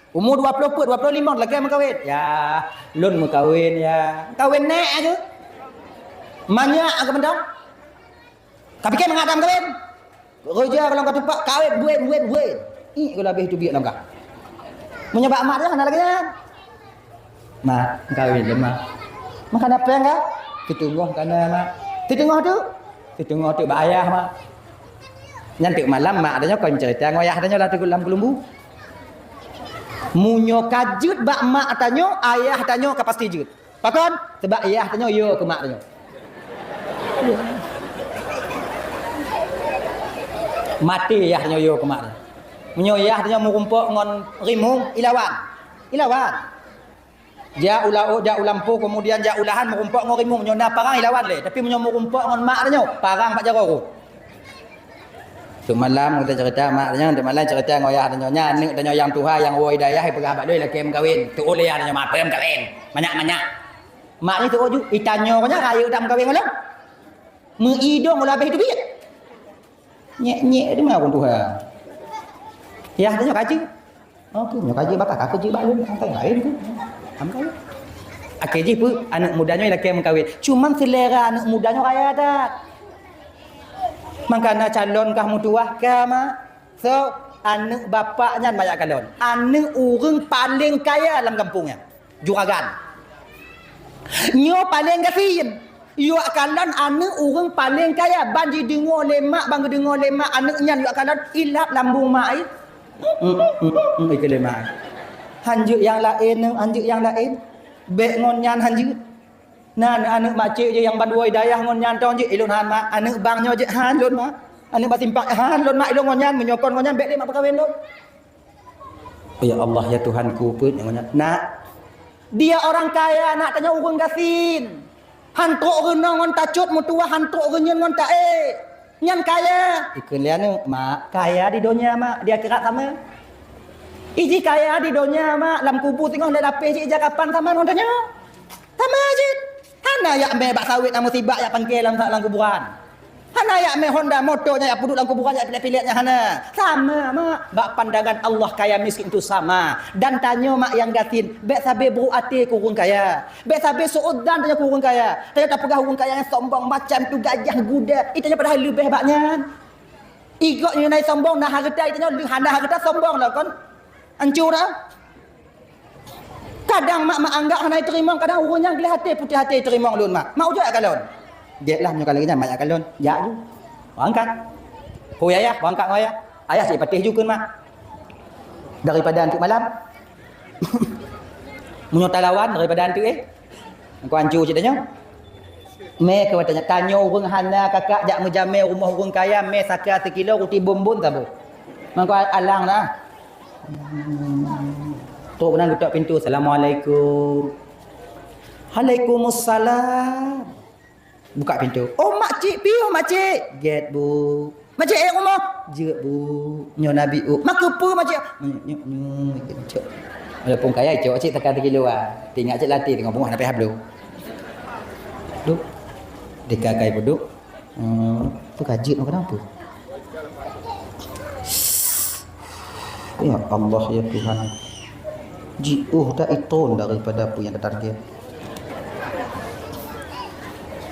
Umu dua ploh peuet, dua ploh limong lakée meukawen. Yah, lôn meukawen yah. Kawen nék aja. Manyak aja mantong. Ka piké mangat dam kawen. Roja kalau ka tupak, kawen, buen, buen, buen. Ih, kalau habéh teubiet lam kah. Meunyoe bak mak dia hana lagée nyan. Mak, kawen lé mak. Makan apa enggak? Teuteungoh kana mak. Teuteungoh tu? Teuteungoh tu bak ayah mak. Nyan teuk malam mak tanyoe kon cerita ngon ayah tanyoe lah teuk lam keulumbu. Meunyoe ka jeuet bak mak tanyoe, ayah tanyoe ka pasti jeuet. Pakon? Sabab yah tanyoe yo keu mak tanyoe. Maté yah tanyoe yo keu mak tanyoe. Meunyoe yah tanyoe meurumpok ngon rimueng, ilawan. Ilawan. Jak u laôt, jak u lampôh, kemudian jak u lahan meurumpok ngon rimueng. Nyoe na parang ilawan lé. Tapi meunyoe meurumpok ngon mak tanyoe, parang bak jaroe. Teuk malam geutanyoe cerita mak tanyoe, teuk malam cerita ngon yah tanyoe. Nyan aneuk tanyoe nyang tuha nyang woe dayah peugah bak lôn lakée meukawen. Teuôt lé yah tanyoe mak, "Peue meukawen? Manyak-manyak." Mak nyan teuôt ju, "Itanyoe nyan rayeuk that meukawen ngon lôn. Meuidong ulah habéh teubiet." Nyek-nyek di mana ureueng tuha. Yah tanyoe kaji. Oh, tu nyoe kaji bakah ka keujeuet bak lôn, sampai laén tu. Sampai. Akhé jih peue, aneuk muda nyoe lakée meukawen. Cuman selera aneuk muda nyoe raya that. Mangkana calon kah meutuwah ka mak. So, aneuk bapak nyan banyak kalon. Aneuk ureueng paleng kaya lam gampông nyan. Juragan. Nyoe paleng gasien. Yuak kalon aneuk ureueng paleng kaya, ban jideungoe lé mak, ban geudeungoe lé mak aneuk nyan yuak kalon, ilap lambung mak ai. Hmm, hmm, hmm, hmm, ikeu lé mak ai. Han jeuet nyang laén, han jeuet nyang laén. Bék ngon nyan han jeuet. Na aneuk makcik jih nyang ban woe dayah ngon nyan tong jih, ilôn han mak. Aneuk bang nyoe jih han lôn mak. Aneuk bak simpang han lôn mak, ilôn ngon nyan, meunyoe kon ngon nyan bék lé mak peukawen lôn. Ya Allah, ya Tuhanku, peuet nyang nyan. Nak, dia orang kaya, nak tanyoe ureueng gasien. Han trok reunoe ngon tacot meutuwah, han trok reunyeun ngon taék. Nyan kaya. Ikheun lé aneuk, "Mak, kaya di donya, Mak, di akhirat sama." Iji kaya di donya, Mak, lam kubu singoh lé lapéh jih ija kapan sama ngon tanyoe. Sama jih. Hana yak mé bak sawét nyang musibak yak pangké lam, lam kuburan. Hana yak mé Honda moto nyang yak peuduek lam kuburan yak pilet-pilet nyang hana. Sama, Mak. Bak pandangan Allah kaya miskin itu sama. Dan tanyoe mak nyang gasien, bék sabe buruk até keu ureueng kaya. Bék sabe su'udzan tanyoe keu ureueng kaya. Tanyoe tapeugah ureueng kaya nyang sombong macam tu gajah guda. Ih, tanyoe padahai leubeh bak nyan. Igok nyoe nai sombong na hareuta, ih, tanyoe lheueh hana hareuta sombong lah kon. Ancu dah. Kadang mak, mak anggap hana teurimong, kadang ureueng nyang gleh até, putéh até teurimong lôn mak. Mak ujoe jak kalon. Jeuet lah meunyoe ka lagée nyan mak jak kalon. Jak ju. Berangkat. Hui ayah, berangkat ngon ayah. Ayah cit patéh ju kheun mak. Daripada anteuk malam. Meunyoe talawan daripada anteuk, eh. Engkau ancu cit tanyoe. Mé keu tanyoe, tanyoe ureueng hana kakak jak meujamé rumoh ureueng kaya, mé saka sikilo ruti bumbon saboh. Mangko alang dah. Trok keunan geutok pintoe, "Assalamualaikum." "Waalaikumsalam." Buka pintoe. "Oh, makcik piôh, makcik." "Gét, Bu." "Makcik ék rumoh?" "Jeuet, Bu." "Nyoe Nabi, U." "Makeupeue, makcik?" Nyoe, nyoe, nyoe, cok. Walaupun kaya, cok, cik tekan sikilo ah. Teuingat cik latih teungoh beungoh na pih hablo. Duek. Dika kai peuduek. Hmm, apa kajut makanan apa? Ya Allah, ya Tuhan. Jiôh dak iton daripada apa yang ditarget.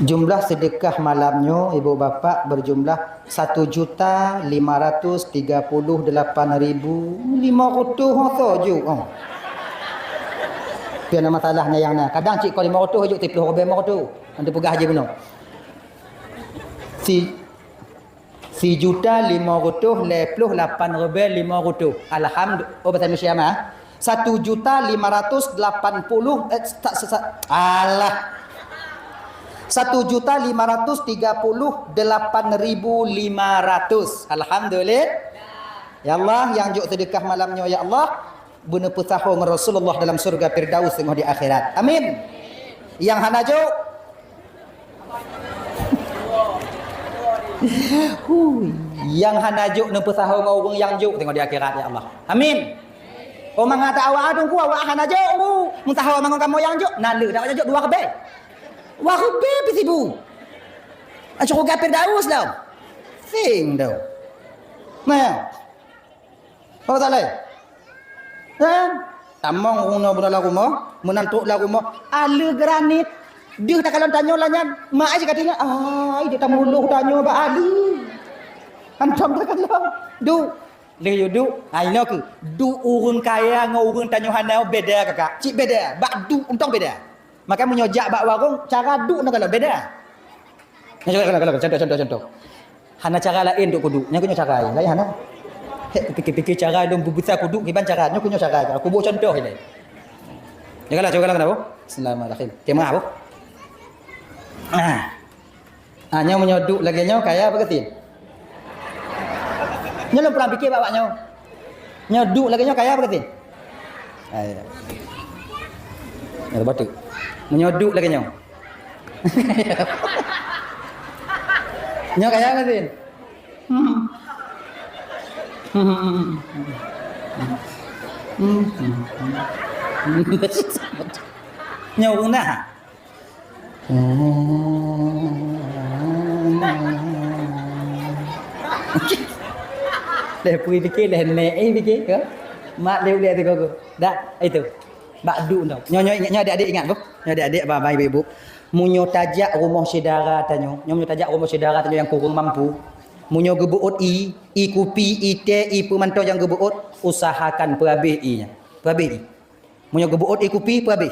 Jumlah sedekah malam nyoe, ibu bapak, berjumlah satu juta lima ratus tiga puluh delapan ribu lima ratus ho soe ju. Oh. Pian masalahnya yang na. Kadang cik ko lima ratus ju, tiplôh ribèe lima ratus. Nanti peugah haji bunoe. Si Sijuta limong reutôh lhèe plôh lapan ribèe limong reutôh. Alhamdu-, oh, bahasa Indonesia mah. Satu juta lima ratus lapan puluh, eh, sa-, sa-, sa-, alah. Satu juta lima ratus tiga puluh delapan ribu lima ratus. Alhamdulillah. Ya Allah, nyang jok seudeukah malam nyoe, ya Allah, beuneupeusahô ngon Rasulullah dalam syurga Firdaus teungoh di akhirat. Amin. Nyang hana jok, hui, nyang hana jok neupeusahô ngon ureuëng nyang jok teungoh di akhirat, ya Allah. Amin. Oh, mangat awak adung ku, awak hana jok ku. Meusahô mangat kamoe nyang jok, na le dak jok dua ribèe. Dua ribèe pih sibu. Asyik gapir daus dah. Sing dah. Nah. Oh, tak leh. Kan? Tamong ureuëng nyoe beuna lam rumoh, meunan trok lam rumoh, ale granit. Deuh takalon tanyoe lanyat, mak ai ka tinggai, ai, dia tamuluh tanyoe bak ale. Hantom takalon. Du. Lheueh yue duek, ha, inoe keuh. Duek ureuëng kaya ngon ureuëng tanyoe hana beda, kakak. Cit beda. Bak duek untông beda. Maka meunyoe jak bak warong, cara duek ngon galon beda. Nyoe contoh, contoh, contoh, contoh. Hana cara laén untuk kuduek. Nyoe keuh nyoe cara laén hana. Hek, pikir-pikir cara lôn beubisa kuduek kiban cara. Nyoe keuh nyoe cara. Aku buat contoh ini. Cuba lah, cuba lah kenapa? Bismillahirrahmanirrahim. Tema apa? Ah. Ah, nyoe meunyoe duek lagèe nyoe kaya apa keutin? Nyoe lôn pernah pikir bak awak nyoe. Nyoe duek lagèe nyoe kaya apa keutin? Ah, ya. Ya, batuk. Meunyoe duek lagèe nyoe. Nyoe kaya apa keutin? Hmm. Nyoe ureuëng na. Leh pui pikir, leh nek, eh, pikir ke? Mak leh ulek tu kau. Dah, itu. Bak duek tu. Nyoe, nyoe, ingat, nyoe adik-adik ingat, Bu. Nyoe adik-adik, abang, abang, ibu, ibu. Meunyoe tajak rumoh syedara tanyoe, nyoe meunyoe tajak rumoh syedara tanyoe nyang kureueng mampu, meunyoe geubeuôt ie, ie kupi, ie teh, ie peue mantong nyang geubeuôt, usahakan peurabeh ie nyan. Peurabeh ie. Meunyoe geubeuôt ie kupi, peurabeh.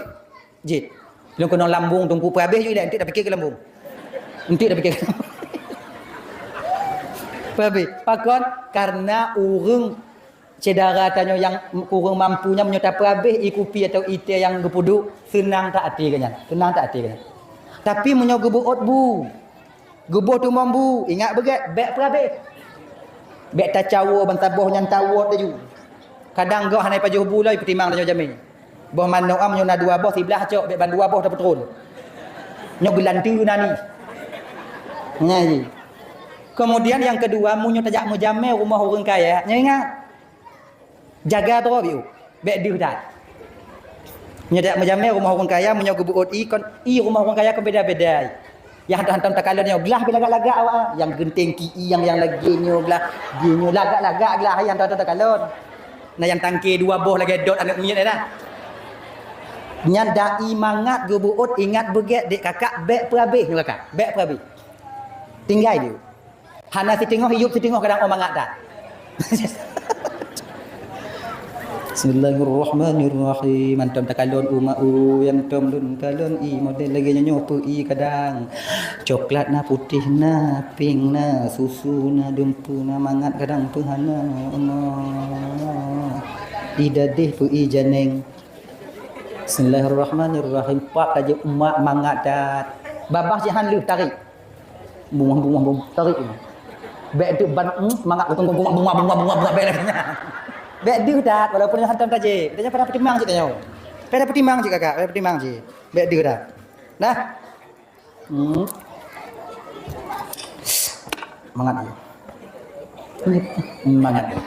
Jeuet. Lôn keunong lambung teungku peurabeh ju ilèe, enteuk tapike keu lambung. Enteuk tapike keu lambung. Peurabeh. Pakon? Karena ureuëng syedara tanyoe nyang kureueng mampu nyan meunyoe tapeurabeh ie kupi atawa ie teh nyang geupeuduek, seunang that até geuh nyan. Seunang that até geuh nyan. Tapi meunyoe geubeuôt bu, geuboh teumom bu, ingat beugèt, bèk peurabeh. Bèk tacawoe ban saboh nyan tawot laju. Kadang goh hana ipajoh bu lom, ipeutimang tanyoe jamèe. Boh manok am nyoe na dua boh, siblah cok, bèk ban dua boh tapeutron. Nyoe geulanteue na ni. Nyan jih. Kemudian nyang keudua, meunyoe tajak meujamèe rumoh ureuëng kaya, nyoe ingat. Jaga droe biôh, bèk deuh that. Nyoe dak meujamèe rumoh ureuëng kaya, meunyoe geubeuôt ie kon, ie rumoh ureuëng kaya kon beda-beda. Nyang hantom-hantom takalon nyoe glah pih lagak-lagak awak, nyang geunteng ki ie nyang, nyang lagèe nyoe glah, di nyoe lagak-lagak glah, nyang hantom-hantom takalon. Na nyang tangke dua boh lagèe dot aneuk miet na. Nyan dai mangat geubeuôt, ingat beugèt dek kakak, bèk peurabeh nyoe kakak, bèk peurabeh. Tinggai diu. Hana siteungoh iyup, siteungoh kadang oh mangat that. Bismillahirrahmanirrahim. Hantom takalon umak u, hantom lôn kalon ie model lagèe nyoe nyoe peu ie kadang. Coklat na, putéh na, pink na, susu na, dumpeue na, mangat kadang peu hana, ya Allah. Ie dadeh peu ie janeng. Bismillahirrahmanirrahim. Pap tajak umak mangat that. Babah sihan leuh tarék. Bungah, bungah, bungah. Tarék. Bèk deuh ban, hmm, mangat gotong gong bungah, bungah, bungah, bungah, bungah, bèk lagèe nyan. Bèk deuh that, walaupun nyoe hantom tajak. Dia pada peutimang cit tanyoe. Pada peutimang cit kakak, pada peutimang cit. Bèk deuh that. Nah. Hmm. Mangat dia. Mangat dia.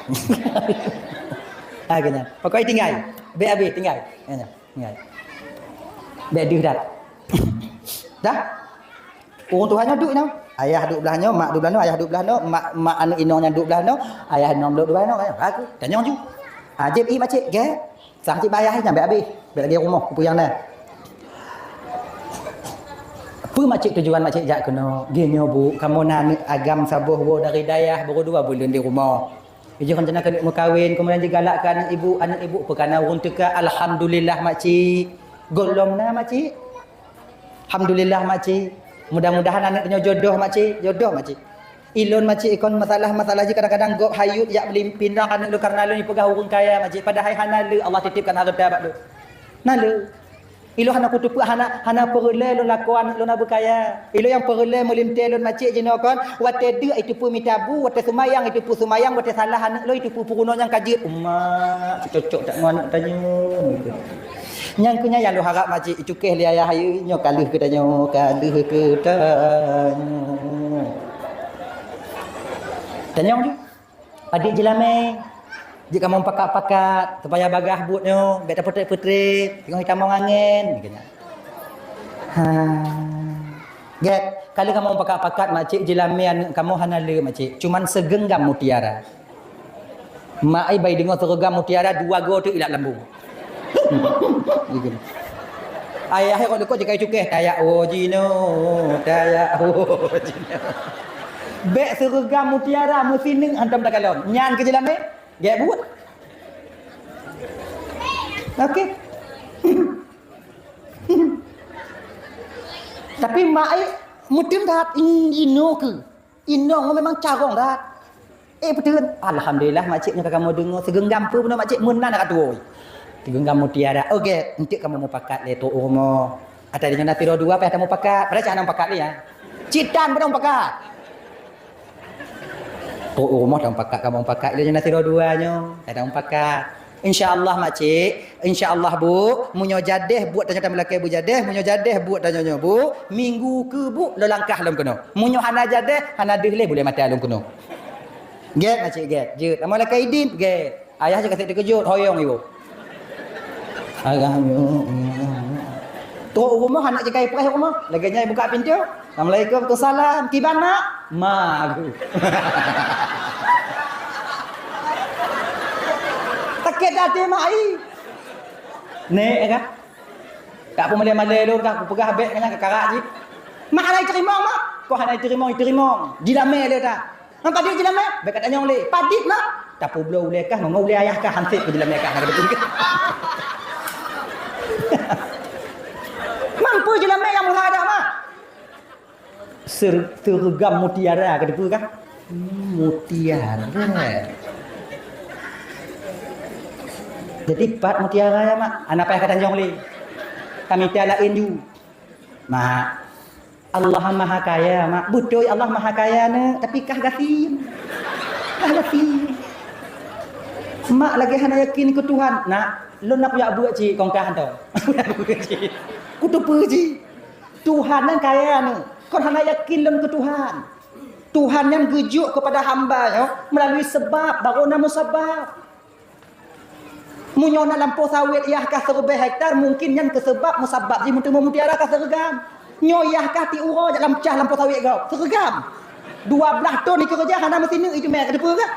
Ah, kena. Pokoknya tinggai. Bèk habéh tinggai. Kena. Tinggai. Bèk deuh that. Dah? Ureuëng tuha nyoe duek nyoe. Ayah duek blah nyoe, mak duek blah nyoe, ayah duek blah nyoe, mak, mak aneuk inong nyan duek blah nyoe, ayah inong duek blah nyoe. Aku tanyong ju. Ajeb ie makcik, gèt. Sang cit bak ayah nyan bèk habéh. Bèk lagèe rumoh kupeue nyang na. Peue makcik tujuan makcik jak keunoe? Geuh nyoe bu, kamoe na aneuk agam saboh woe dari dayah, baru dua buleuen di rumoh. Jih rencana keuneuk meukawen, keumudian jigalak keu aneuk ibu, aneuk ibu peukana ureuëng teuka, alhamdulillah makcik. Gohlom na makcik. Alhamdulillah makcik. Mudah-mudahan aneuk nyoe jodoh makcik, jodoh makcik. Ilôn makcik ikon masalah-masalah jih kadang-kadang gob hayut jak beulimpin nang aneuk lôn karena lôn jipeugah ureuëng kaya makcik, padahai hana le Allah titipkan hareuta bak lôn. Na le. Ilôn hana kuteupeu, hana, hana peureulée lôn lakoe aneuk lôn na beukaya. Ilôn nyang peureulée meulintée lôn macik jinoe kon, watée deuk iteupeue mita bu, watée seumayang iteupeue seumayang, watée salah aneuk lôn iteupeue peurunoe nyang ka jeuet. Uma, cocok that ngon aneuk tanyoe. Nyang keu nyan nyang lôn harab macik, icukéh lé ayah ayeu, nyoe ka lheueh keu tanyoe, ka lheueh keu tanyoe. Tanyong ju. Padit jeulamé. Jeuet kamoe pakat-pakat, supaya bagaih buet nyoe, bék tapeutrét-peutrét, teungoh itamong angén, geuh nyan. Ha. Gét, ka lheueh kamoe pakat-pakat, macik, jeulamé aneuk kamoe hana le, macik. Cuman segenggam mutiara. Mak ai bai deungoe segenggam mutiara, dua goe teuk ilat lambung. Ayah kok deukok jikai cukéh, tayak wo jinoe, tayak wo jinoe. Bék segenggam mutiara meusineuk hantom takalon. Nyan keu jeulamé, gét buet. Oke. Tapi mak ai meuteun that, in-, inoe keu. Inong memang carông that. Eh, beutôi. Alhamdulillah, macik nyoe ka kamoe deungoe. Segenggam peue bunoe macik meunan ka tuwoe. Segenggam mutiara. Oke, enteuk kamoe mupakat lé trok u rumoh. Ata di nyoe na sidroe dua payah tamupakat. Padahai cah hana mupakat lé, ya. Citan bunoe mupakat. Trok u rumoh tamupakat, kamoe mupakat lé nyoe na sidroe dua nyoe. Payah tamupakat. Insya Allah, makcik. Insya Allah, Bu. Meunyoe jadeh buet tanyoe tameulakée beujadeh, meunyoe jadeh buet tanyoe nyoe, Bu, minggu keu, Bu, lôn langkah lom keunoe. Meunyoe hana jadeh, hana deuh lé buleuen mata lôn keunoe. Gét, makcik, gét. Jeuet. Amoe lakée idin, gét. Ayah jih ka sép teukeujot, hoyong iwoe. Agam, trok u rumoh, aneuk jih ka ipreh u rumoh. Lagée nyan ibuka pintoe. Assalamualaikum. Waalaikumsalam. Kiban, Mak? Ma aku. Sakét até mak ai. Nek, ya kan? Tak peumalée-malée lôn kah, kupeugah bék nyan ka karak jih. Mak hana iteurimong, Mak. Kok hana iteurimong, iteurimong. Jilamé lé ta. Nang padit jilamé, bék katanyong lé. Padit, Mak. Tapubloe ulée kah, ngon ulée ayah kah, hansét keu jilamé kah. Mampu jilamé nyang meuhadap, Mak. Ser-, seureuga mutiara ka teupeue kah? Hmm, mutiara. Jadi pat mutiara ya, Mak? Hana payah katanyong lé. Ka mita laén ju. Mak, Allah Maha Kaya, Mak. Beutôi Allah Maha Kaya, Neuk, tapi kah gasien. Kah gasien. Mak lagée hana yakin keu Tuhan. Nak, lôn na kujak beuet cit kong kah hantom. Kujak beuet cit. Kuteupeue cit. Tuhan nyan kaya nyoe. Kon hana yakin lôn keu Tuhan. Tuhan nyan geujok keupada hamba nyoe meulalu seubab, barô na musabab. Meunyoe na lampôh sawét yah kah siribée hektar, mungken nyan keu seubab musabab jih meuteumé mutiara kah seureugam. Nyoe yah kah tiep uroe jak lam cah lampôh sawét gob, seureugam. Dua blaih thon ikeureuja hana meusineuk iteumé, ka teupeue kah?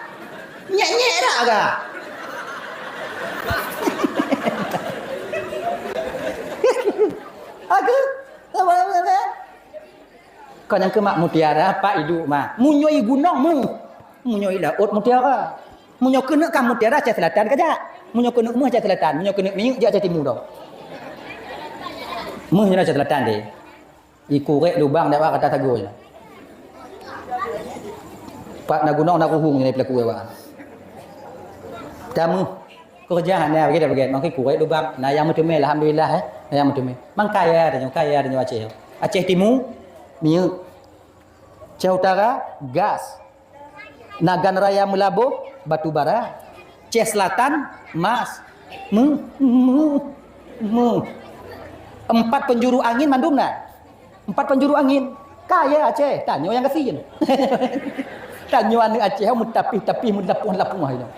Nyék-nyék dak kah? Aku Kon nyang keu mak mutiara, pat iduek mak. Meunyoe i gunong meuh, meunyoe i laôt mutiara. Meunyoe keuneuk ka mutiara, Aceh Selatan ka jak. Meunyoe keuneuk meuh, Aceh Selatan. Meunyoe keuneuk minyeuk, jak Aceh Timu dong. Meuh nyoe Aceh Selatan deh. I kurék lubang dak bak kata sagoe nyoe. Pat na gunong na ruhueng nyoe pelaku awak. Tameuh. Keureuja hana bagian-bagian. Makai kurék lubang. Na nyang meuteumé, alhamdulillah, eh. Na nyang meuteumé. Mang kaya tanyoe, kaya tanyoe Aceh. Aceh Timu, minyeuk. Aceh Utara, gas. Nagan Raya Meulaboh, batu bara. Aceh Selatan, mas. Mu, mu, mu. Empat penjuru angin mandum na. Empat penjuru angin. Kaya Aceh, tanyoe nyang gasien. Tanyoe aneuk Aceh, meutapih-tapih, meulapoh-lapoh nyoe.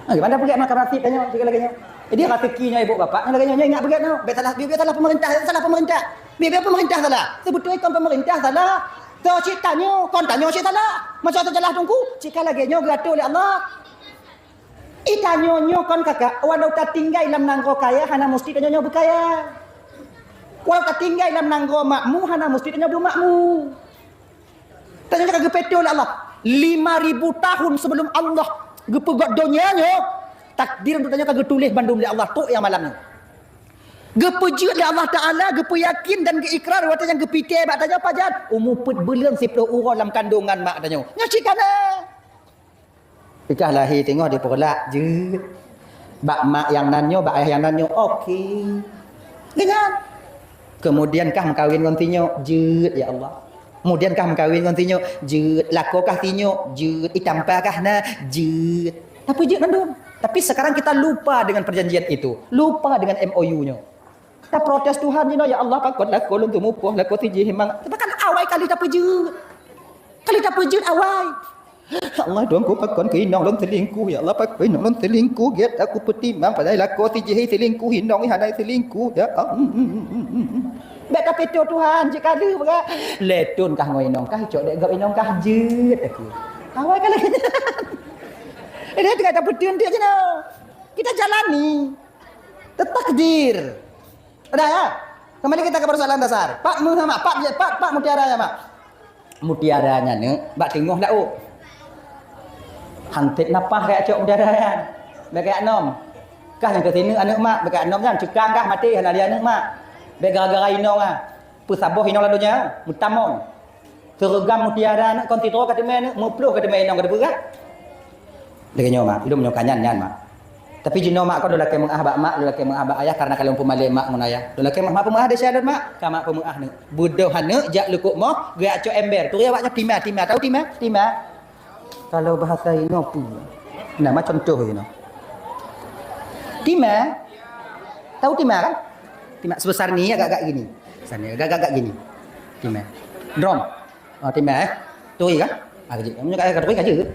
Ha, gimana peugét makan nasib tanyoe, cit lagée nyoe. Jadi, raseuki nyoe ibu bapak, nyoe lagée nyoe, nyoe ingat peugét nyoe. Bék salah, bék, bék salah pemerintah, salah pemerintah. Bék, bék pemerintah salah. Sebeutôi kon pemerintah salah. Toh cit tanyoe, kon tanyoe cit salah. Masa teujalah teungku, cit ka lagée nyoe geuatoe lé Allah. I tanyoe nyoe kon kakak, walau tatinggai lam nanggroe kaya, hana musti tanyoe nyoe beukaya. Walau tatinggai lam nanggroe makmu, hana musti tanyoe beumakmu. Tanyoe ka geupeutoe lé Allah. Lima ribu tahun sebelum Allah geupeugét donya nyoe, takdir untuk tanyoe ka geutuléh bandum lé Allah, trok nyang malam nyoe. Geupeujeuet lé Allah Taala, geupeuyakin dan geuikrar watée nyang geupike bak tanyoe pajan, umu peuet buleuen siploh uroe lam kandongan mak tanyoe. Nyoe cit ka na. Ikah lahé teungoh dipeureulat jeuet. Bak mak nyang nan nyoe, bak ayah nyang nan nyoe, oke. Nyan. Kemudian kah meukawen ngon si nyoe, jeuet, ya Allah. Kemudian kah meukawen ngon si nyoe, jeuet. Lakoe kah si nyoe, jeuet. Itampa kah na, jeuet. Tapeujeuet mandum. Tapi sekarang kita lupa dengan perjanjian itu. Lupa dengan M O U nyoe. Taprotes Tuhan jinoe, "Ya Allah, pakon lakoe lôn teumupoh, lakoe si jih memang." Tapi kan awai kali tapeujeuet. Kali tapeujeuet awai. "Ya Allah, Tuhanku, pakon keu inong lôn selingkuh. Ya Allah, pakon inong lôn selingkuh. Gét aku peutimang, padahai lakoe si jih selingkuh, inong hana selingkuh." Ya, ah, mm, mm, mm, mm, mm. Bèk tapeutoh Tuhan, jeuet ka lheueh beurat. Lhèe thôn kah ngon inong kah, cok dek gob inong kah, jeuet aku. Awai ka lagèe nyan. Ini tinggai tapeuteun dia je noh. Kita jalani. Takdir. Udah ya? Kembali kita ke persoalan dasar. Pak Muhammad, Pak, Pak, Pak Mutiara ya, Mak. Mutiara nyan neuk bak teungoh laôt. Hantet napah kaya cok mutiara nyan. Bèk kaya nom. Kah nyang keu sineuk aneuk mak, bèk kaya nom nyan. Cukang kah maté hana lé aneuk mak. Bèk gara-gara inong ah. Peusaboh inong lam donya, meutamong. Seureugam mutiara neuk kon sidroe ka teumé neuk, meuploh ka teumé inong ka teupeugah. Lagèe nyoe, Mak, ilôn meunyoe ka nyan, nyan, Mak. Tapi jinoe, Mak, kon lôn lakèe meu'ah bak mak, lôn lakèe meu'ah bak ayah, karena ka lôn peumalèe mak ngon ayah. Lôn lakèe meu'ah, mak peumeugah desya lôn, Mak. Ka mak peumeugah neuk. Beudôh aneuk jak lukok moh, geujak cok ember. Turi awak nyoe tima, tima. Tahu tima? Tima. Kalau bahasa inoe peue? Nah, ma contoh inoe. Tima. Tahu tima kan? Tima sebesar ni, agak-agak gini. Besar ni, agak-agak gini. Tima. Drum. Oh, tima, eh. Turi kan? Ah, kejap. Kamu kat, kat turi kan je.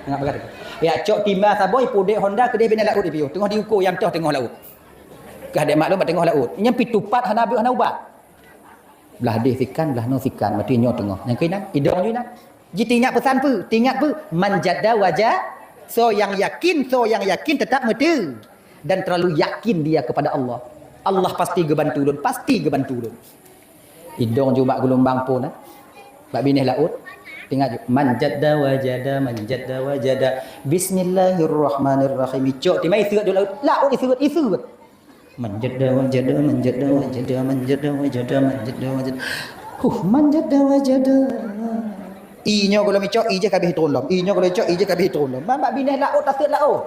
Tengah pagar. Ya, cok tima saboh, ipudek Honda, keudeh binéh laôt ipiôh. Teungoh diuko, nyang toh teungoh laôt. Kah dek mak lôn bak teungoh laôt. Nyan pi tupat hana beuet, hana ubat. Blah deh sikan, blah noe sikan, berarti nyoe teungoh. Nyang keunan, idong ju inan. Ji teuingat peusan peue? Teuingat peue? Man jadda waja-, soe nyang yakin, soe nyang yakin teutap meuteue. Dan terlalu yakin dia kepada Allah. Allah pasti geubantu lôn, pasti geubantu lôn. Idong ju bak geulumbang phôn, eh. Bak binéh laôt. Teuingat ju, man jadda wajada, man jadda wajada. Bismillahirrahmanirrahim. Icok, timai iseuet ju laôt. Laôt iseuet, iseuet. Man jadda wajada, man jadda wajada, man jadda wajada, man jadda wajada. Huh, man jadda wajada. I nyoe gohlom icok, i jih ka abéh turun lom. I nyoe gohlom icok, i jih ka abéh turun lom. Man bak binéh laôt, taseuet laôt.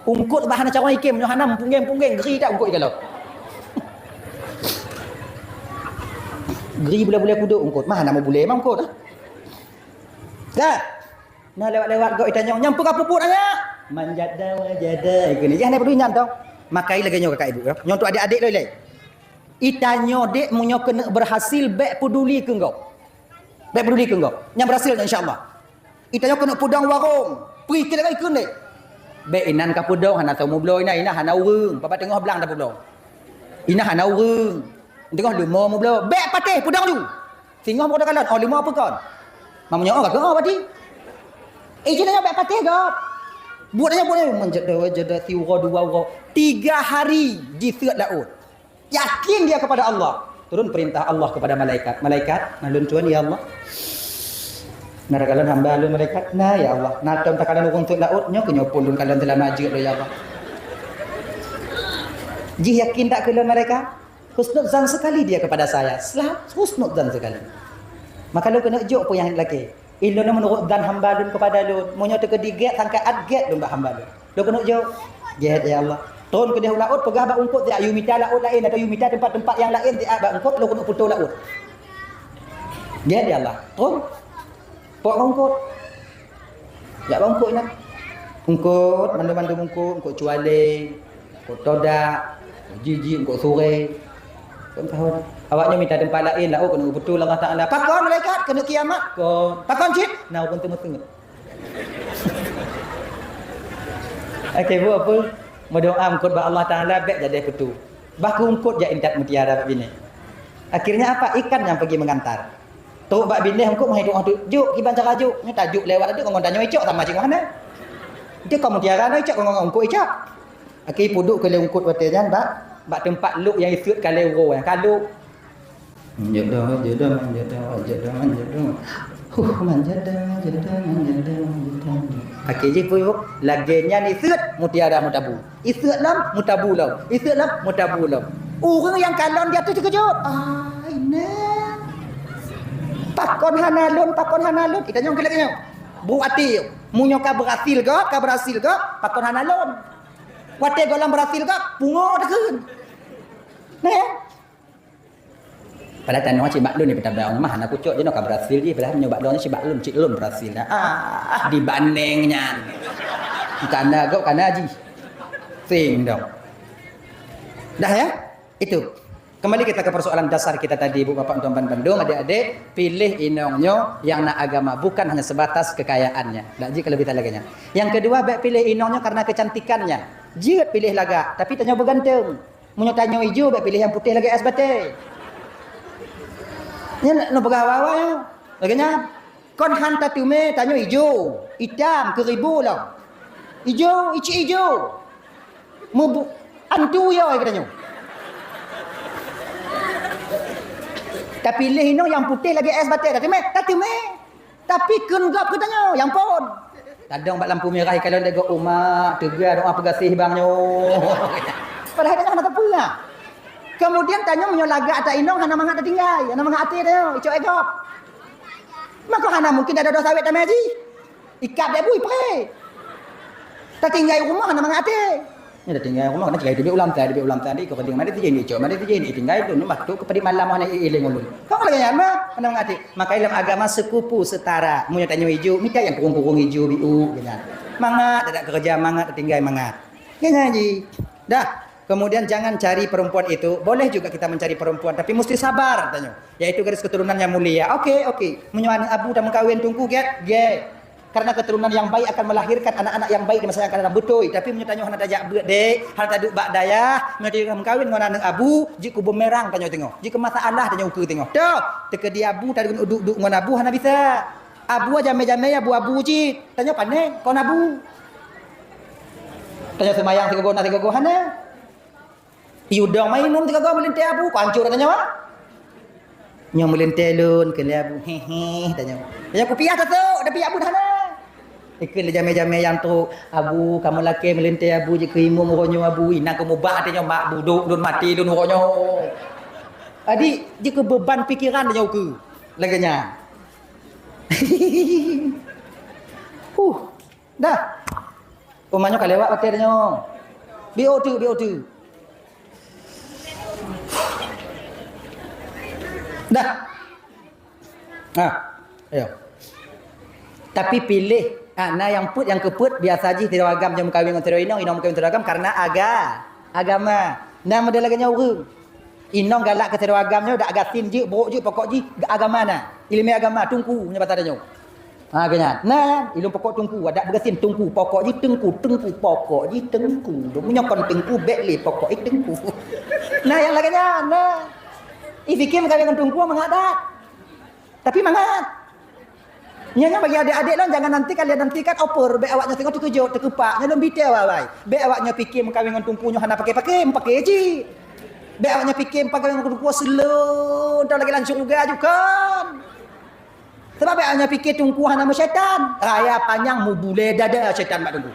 Ungkot bah hana carông ikem, nyoe hana punggeng-punggeng, gri that ungkot ikalon. Gri bulèe-bulèe kudok ungkot, mah hana meubulèe mah ungkot, ah. Dah. Nah, lewat-lewat gok itanyong, "Nyan peue ka peubuet, aneuk?" Man jadda wajada, ikeu ni. Yah, hana peuduli nyan tong. Makai lagèe nyoe kakak ibu, ya. Nyoe untuk adik-adik loi lé. Itanyoe dek, meunyoe keuneuk berhasil, bèk peuduli keu gob. Bèk peuduli keu gob. Nyan berhasil, insya Allah. Itanyoe keuneuk peudong warong, peue keu lagèe ikeu ni. Bèk inan ka peudong, hana tau meubloe inan, inan hana ureueng, babah teungoh blang tapeudong. Inan hana ureueng, teungoh leumo meubloe. Bèk patéh, peudong ju. Singoh meukoda kalon, oh, leumo peue kon. Meunyoe oh, ka keuh oh, berarti. Eh, jih nyoe bèk patéh gob. Buet nyoe, buet nyoe, man jadda wajada, siuroe dua uroe. Tiga hari jiseuet laôt. Yakin dia kepada Allah. Turun perintah Allah kepada malaikat. "Malaikat, na lôn tuan, ya Allah." "Na takalon hamba lôn, malaikat?" "Na, ya Allah." "Na tom takalon ureueng seuet laôt?" "Nyoe keuh nyoe phôn lôn kalon seulama jeuet lôn, ya Allah." Jih yakin that keu lôn, malaikat? Husnuzan sekali dia kepada saya. Sel-, husnuzan sekali. Maka lôn keuneuk jok peue nyang lakèe. Ilôn meunurot zan hamba lôn kepada lôn. Meunyoe teukeudi gèt, sangka at gèt lôn bak hamba lôn. Lôn keuneuk jok. Gèt, ya Allah. Tron keudeh u laôt, peugah bak ungkot, "Siat yue mita laôt laén, atau yue mita teumpat-teumpat nyang laén, siat bak ungkot, lôn keuneuk putôh laôt." Gèt, ya Allah. Tron. Pok bak ungkot. Jak bak ungkot nyan. Ungkot, mandum-mandum ungkot, ungkot cualeng, ungkot todak, ungkot jiji, ungkot sureng. Kon tahon. Awaknyan mita teumpat laén, laôt keuneuk beutôi Allah Taala. Pakon malaikat? Keuneuk kiamat? Kon. Pakon cit? Na ureueng teumeuteungeut. Oke, bu apa? Meudoa ungkot bak Allah Taala bèk jadi beutôi. Bah keu ungkot jak intat mutiara bak binéh. Akhirnya apa? Ikan yang pergi mengantar. Trok bak binéh ungkot meuhai trok, trok. Jok, kiban cara jok. Nyoe tajok lewat, tajok ngon tanyoe icok sama cit ngon hana. Dia kon mutiara na icok ngon ungkot icok. Akhé peuduek keu lé ungkot watèe nyan bak, bak teumpat lok nyang iseuet ka lé uroe nyan. Ka lok. Manjada, manjada, manjada, manjada, manjada. Huh, manjada, manjada, manjada, manjada. Akhé jih peue, lagèe nyan iseuet mutiara meutabu. Iseuet lom, meutabu lom. Iseuet lom, meutabu lom. Ureueng nyang kalon di ateueh teukeujot. "Ah, inong. Pakon hana lôn, pakon hana lôn?" Itanyong keu lagèe nyoe. Bru até, meunyoe ka berhasil gob, ka berhasil gob, pakon hana lôn? Watèe gohlom berhasil gob, pungo takheun. Nah, ya. Padahal tanoh cit bak lôn ni peutabang mah hana kucok jinoe ka berhasil jih, padahal nyoe bak lôn cit bak lôn, cit lôn berhasil dah. Ah, dibanding nyan. Kana gok kana jih. Sing dong. Dah ya? Itu. Kembali kita ke persoalan dasar kita tadi, Ibu Bapak Tuan Bandung, adik-adik, pilih inong nyoe yang na agama, bukan hanya sebatas kekayaannya. Dak jih kalau bisa laganya. Yang kedua, baik pilih inong nyoe karena kecantikannya. Jeuet pilih lagak, tapi tanyoe beuganteng. Meunyoe tanyoe ijo, bèk piléh nyang putéh lagèe ès batèe. Nyan neupeugah awai-awai nyoe. Lagèe nyan, kon han tateumé tanyoe ijo, itam, keuribu lom. Ijo, icik ijo. Mubu-, antu yo keu tanyoe. Tapiléh inong nyang putéh lagèe ès batèe, tateumé, tateumé. Tapi kheun gob keu tanyoe, nyang phôn. Tadong bak lampu mirah ikalon degok umat, teuga doa peugaséh bang nyoe. Padahai tanyoe hana tapeugah. Kemudian tanyoe meunyoe lagak ata inong hana mangat tatinggai, hana mangat até tanyoe, icok e gob. Maka hana mungkin ada dosa wet tamè jih. Ikab dek bui pré. Tatinggai rumoh hana mangat até. Nyoe dah tinggai rumoh, keuneuk tinggai teubiet ulam tai, teubiet ulam tai, di keu keudéng marit tijih, di cok marit tijih, di tinggai lôn, leumah tu keu padi malam hana iéléng ulôn. Kon lagèe nyan mah, hana mangat até. Maka dalam agama sekufu setara. Meunyoe tanyoe ijo, mita nyang kurung-kurung ijo biu, geuh nyan. Mangat, tadak keureuja mangat, tinggai mangat. Geuh nyan jih. Dah. Kemudian jangan cari perempuan itu. Boleh juga kita mencari perempuan, tapi mesti sabar, tanyoe. Yaitu garis keturunan yang mulia. Oke, oke. Meunyoe aneuk abu tameukawen teungku, gét, gét. Karena keturunan yang baik akan melahirkan anak-anak yang baik di masa yang akan datang. Beutôi, tapi meunyoe tanyoe hana tajak beuet dek, hana taduek bak dayah, meunyoe tanyoe meukawen ngon aneuk abu, jeuet keu bumerang tanyoe teungoh. Jeuet keu masalah tanyoe ukeue teungoh. Toh, teukeudi abu taduek duek-duek ngon abu hana bisa. Abu jamé-jamé abu-abu cit. Tanyoe pané kon abu. Tanyoe seumayang sigoe na sigoe hana. Yue dong mainom teuka goe meulintèe abu, pancor tanyoe. Nyoe meulintèe lôn keu lé abu, hehe, tanyoe. Tanyoe kupiah tasok, tapi abu hana. Ikheun lé jamé-jamé nyang trok, "Abu, kamoe lakèe meulintèe abu jeuet keu imum uroe nyoe abu, inan kamoe bah tanyoe mak budok lôn maté lôn uroe nyoe." Jadi, jeuet keu beuban pikeran tanyoe ukeue. Lagèe nyan. Huh. Dah. Umat nyoe ka lewat watèe nyoe. Biôh teuk, biôh teuk. Dah. Ha. Ayo. Tapi piléh, ha, na nyang peuet nyang keupeuet biasa jih sidroe agam nyang meukawen ngon sidroe inong, inong meukawen sidroe agam karena aga-, agama. Na model lagèe nyoe ureueng. Inong galak keu sidroe agam nyoe dak gasien jeuet, brok jeuet, pokok jih agama na. Ileumèe agama, teungku, meunyoe basa tanyoe. Ha, geuh nyan. Nah, ilôn pokok teungku, adak beugasien teungku, pokok jih teungku, teungku, pokok jih teungku. Meunyoe kon teungku, bèk lé pokok jih teungku. Nah, nyang lagèe nyan, nah. Ih, pike meukawen ngon teungku mangat that. Tapi mangat. Nyan, nyan bagi adék-adék lôn, jangan nanti kalian nantikan opor, bèk awak nyoe singoh teukeujot, teukeupak, nyan lôn bite awai-awai. Bèk awak nyoe pike meukawen ngon teungku nyoe hana paké-paké, meupaké cit. Bèk awak nyoe pike meukawen ngon teungku seulon, tau lagèe lam syeuruga ju kon. Sabab awak nyoe pike teungku hana meusyaitan, raya panyang meubulèe dada syaitan bak teungku.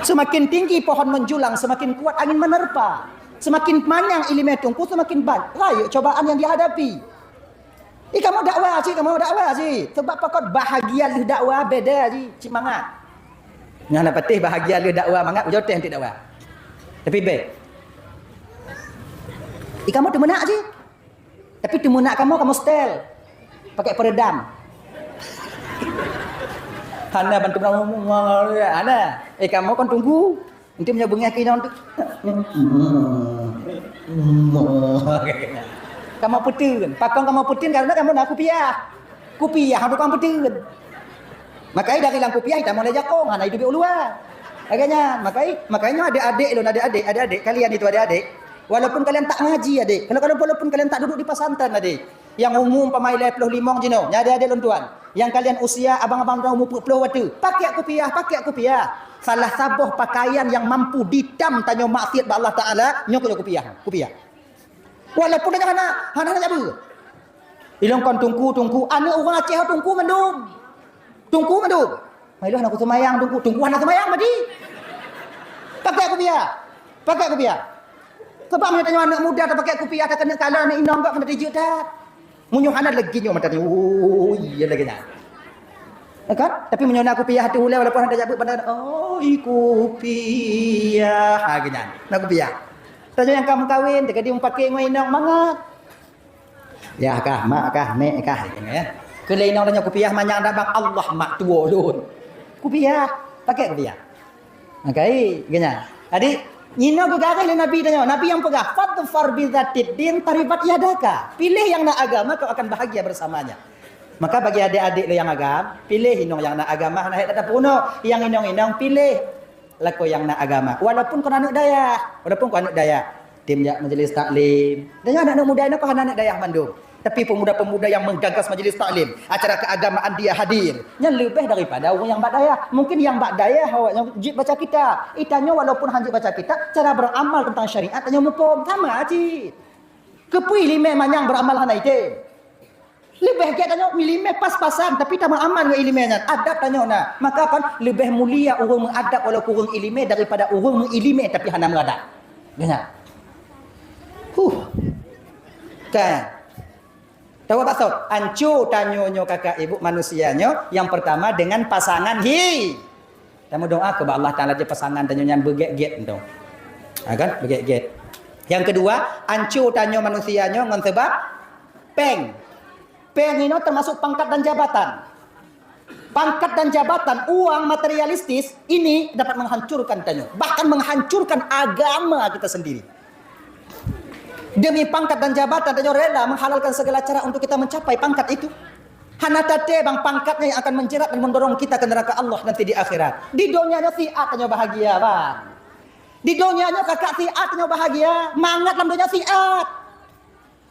Semakin tinggi pohon menjulang, semakin kuat angin menerpa. Semakin manyang ileumèe teungku, semakin ban rayeuk cobaan nyang dihadapi. Ih, kamoe dakwa cit, kamoe dakwa cit. Sabab pakon bahagia lheueh dakwa beda cit, cit mangat. Nyang na patéh bahagia lheueh dakwa mangat, ujoe teuh eunteuk dakwa. Tapi bèk. Ih, kamoe teumeunak cit. Tapi teumeunak kamoe, kamoe setel. Pakai peredam. Hana bantu, hana. Eh, kamoe kon teungku. Eunteuk meunyoe beungèh keu inong tu. Kamoe peuteun. Pakon kamoe peuteun, karena kamoe na kupiah. Kupiah tukang peuteun. Makai dari lam kupiah itamong lé jakong, hana iteubiet u luwa. Lagèe nyan, makai, makai nyoe adék-adék lôn, adék-adék, adék-adék, kalian itu adék-adék. Walaupun kalian tak ngaji, adék. Kalau, kalau walaupun kalian tak duduk di pesantren, adék. Nyang umu umpama lhèe ploh limong jinoe, nyan adék-adék lôn tuan. Nyang kalian usia abang-abang droe umu peuet ploh watèe, pakai kupiah, pakai kupiah. Salah saboh pakaian nyang mampu ditam tanyoe maksiat bak Allah Taala, nyoe keuh kupiah, kupiah. Walaupun tanyoe hana, hana, hana nyabu. Ilôn kon teungku, teungku, aneuk ureueng Aceh teungku mandum. Teungku mandum. Mai lôn hana kuseumayang teungku, teungku hana seumayang madi. Pakai kupiah. Pakai kupiah. Sebab meunyoe tanyoe aneuk muda tapakai kupiah, takeuneuk kala aneuk inong gok keuneuk tijeuet that. Meunyoe hana lagèe nyoe mata tanyoe, oh, iya lagèe nyan. Ya kan? Tapi meunyoe na kupiah ateueh ulèe walaupun hana tajak beuet, "Oi kupiah." Ha, geuh nyan. Na kupiah. Tanyoe nyang ka meukawen, teuka di meupaké ngon inong mangat. Yah kah, mak kah, mek kah, gitu ya. Keu lé inong tanyoe kupiah manyang dak bang, Allah mak tuwo lôn. Kupiah, paké kupiah. Maka, eh, geuh nyan. Jadi, inoe geugaréh lé Nabi tanyoe. Nabi nyang peugah, "Fadfar bizatid din taribat yadaka." Pilih nyang na agama, kau akan bahagia bersamanya. Maka bagi adik-adik lé nyang agam, pilih inong nyang na agama, hana hék that tapeurunoe. Nyang inong-inong pilih lakoe nyang na agama. Walaupun kon aneuk dayah, walaupun kon aneuk dayah. Tem jak majlis taklim. Dan nyoe aneuk-aneuk muda nyoe kon hana aneuk dayah mandum. Tapi pemuda-pemuda yang menggagas majlis taklim, acara keagamaan dia hadir. Nyan leubeh daripada ureueng nyang bak dayah. Mungkin nyang bak dayah awak nyang jeuet baca kitab. Itanyoe walaupun han jeuet baca kitab, cara beramal tentang syariat tanyoe muphom. Sama cit. Keupeue ileumèe manyang beramal hana item? Leubeh gèt tanyoe ileumèe pas-pasan, tapi tameuamal ngon ileumèe nyan. Adab tanyoe na. Maka kan leubeh mulia ureueng meuadab walaupun ureueng ileumèe daripada ureueng meuileumèe tapi hana meuadab. Geuh nyan. Huh. Kan? Tahu apa maksud? Anco tanyoe nyoe kakak ibu manusia nyoe, yang pertama dengan pasangan hi. Tameudoa keu bak Allah Taala jih pasangan tanyoe nyan beugèt-gèt nyoe. Ha kan? Beugèt-gèt. Yang kedua, anco tanyoe manusia nyoe ngon sebab péng. Péng inoe termasuk pangkat dan jabatan. Pangkat dan jabatan, uang materialistis ini dapat menghancurkan tanyoe, bahkan menghancurkan agama kita sendiri. Demi pangkat dan jabatan, tanyoe rela menghalalkan segala cara untuk kita mencapai pangkat itu. Hana taté bang pangkatnya yang akan menjerat dan mendorong kita ke neraka Allah nanti di akhirat. Di donya nyoe siat tanyoe bahagia, bang. Di donya nyoe kakak siat tanyoe bahagia, mangat lam donya siat.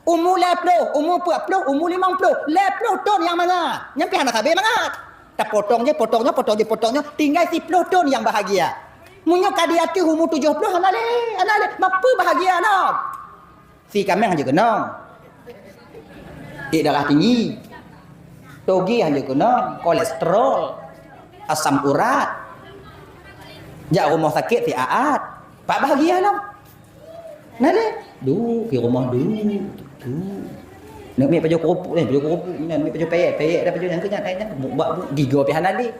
Umu lhèe ploh, umu peuet ploh, umu limong ploh, lhèe ploh thôn nyang mangat. Nyan pih hana sabé mangat. Tapotong jih, potong nyoe, potong jih, potong nyoe, tinggai siploh thôn nyang bahagia. Meunyoe ka di ateueh umu tujoh ploh, hana lé, hana lé. Mapeue bahagia nyoe? Si kaméng hanjeuet keunong. Ék darah tinggi. Toge hanjeuet keunong, kolesterol, asam urat. Jak rumoh sakét siat. Pat bahagia lom. Na lé? Duek di rumoh duek. Duek. Neuk miet pajoh keurupuk, eh, pajoh keurupuk, neuk miet pajoh pèyèe, pèyèe dah pajoh nyang keu nyan, eh, nyan, bak, bak, gigoe pih hana lé.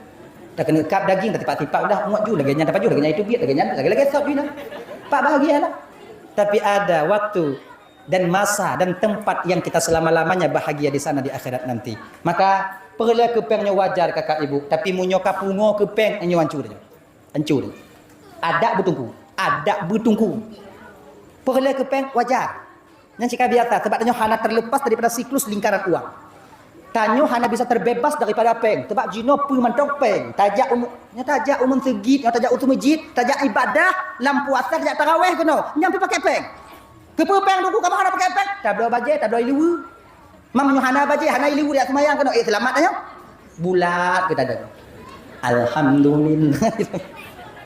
Takeuneuk kab daging, tatipak-tipak udah, muat ju, lagèe nyan tapajoh, lagèe nyan itu biet, lagèe nyan, lagèe-lagèe sot ju nyan. Pat bahagia lah. Tapi ada waktu dan masa dan tempat yang kita selama-lamanya bahagia di sana di akhirat nanti. Maka, peureulèe keu péng nyoe wajar kakak ibu, tapi meunyoe ka pungo keu péng, nyoe hancô nyoe. Hancô nyoe. Adak beuteungku, adak beuteungku. Peureulèe keu péng wajar. Nyan cit ka biasa, sebab tanyoe hana terlepas daripada siklus lingkaran uang. Tanyoe hana bisa terbebas daripada péng, sebab jinoe peue mantong péng. Tajak umu-, nyoe tajak u meuseujid, nyoe tajak u meuseujid, tajak ibadah, lam puasa tajak taraweh keunoe, nyan pih pakai péng. Keupeue péng Teungku, kamoe hana pakai péng? Tabloe bajèe, tabloe ileue. Mam nyoe hana bajèe, hana ileue, dak seumayang keunoe, eh, seulamat tanyoe. Bulat geutanyoe. Alhamdulillah.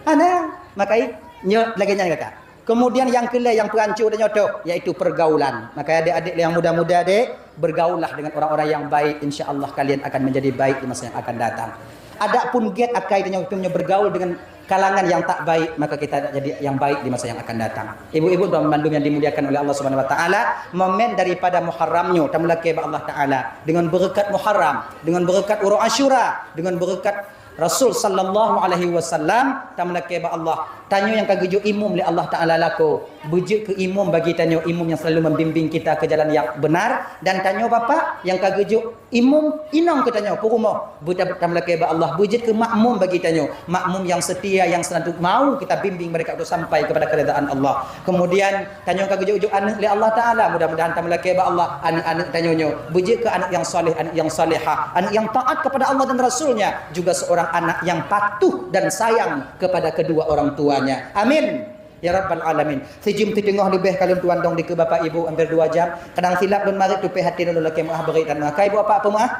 Hana, makai nyoe lagèe nyan kakak. Kemudian nyang keulhèe nyang peuhanco tanyoe toh, yaitu pergaulan. Maka adik-adik nyang muda-muda dek, bergaullah dengan orang-orang yang baik, insya Allah kalian akan menjadi baik di masa yang akan datang. Adapun gèt akai tanyoe, tanyoe bergaul dengan kalangan yang tak baik, maka kita jadi yang baik di masa yang akan datang. Ibu-ibu dan bandum yang dimuliakan oleh Allah Subhanahu wa taala, momen daripada Muharram nyoe tameulakèe bak Allah Taala dengan berkat Muharram, dengan berkat uroe Asyura, dengan berkat Rasul sallallahu alaihi wasallam, tameulakèe bak Allah. Tanyoe nyang ka geujok imum lé Allah Taala lakoe, beujeuet keu imum bagi tanyoe, imum yang selalu membimbing kita ke jalan yang benar, dan tanyoe bapak nyang ka geujok imum inong keu tanyoe peurumoh, beuta-, tameulakèe bak Allah, beujeuet keu makmum bagi tanyoe, makmum yang setia, yang selalu mau kita bimbing mereka untuk sampai kepada keridaan Allah. Kemudian, tanyoe ka geujok-jok aneuk lé Allah Taala, mudah-mudahan tameulakèe bak Allah, aneuk-aneuk tanyoe nyoe beujeuet keu aneuk yang saleh, aneuk yang salehah, aneuk yang taat kepada Allah dan Rasul-Nya, juga seorang anak yang patuh dan sayang kepada kedua orang tuanya. Amin. Ya Rabbal Alamin. Sijeuem teuteungoh leubeh ka lôn tuan dong dikeue Bapak Ibu hampir dua jam. Kadang silap lôn marit tupéh até lôn lakèe meu'ah beurit dan meu'ah. Ka ibu apak peumeu'ah?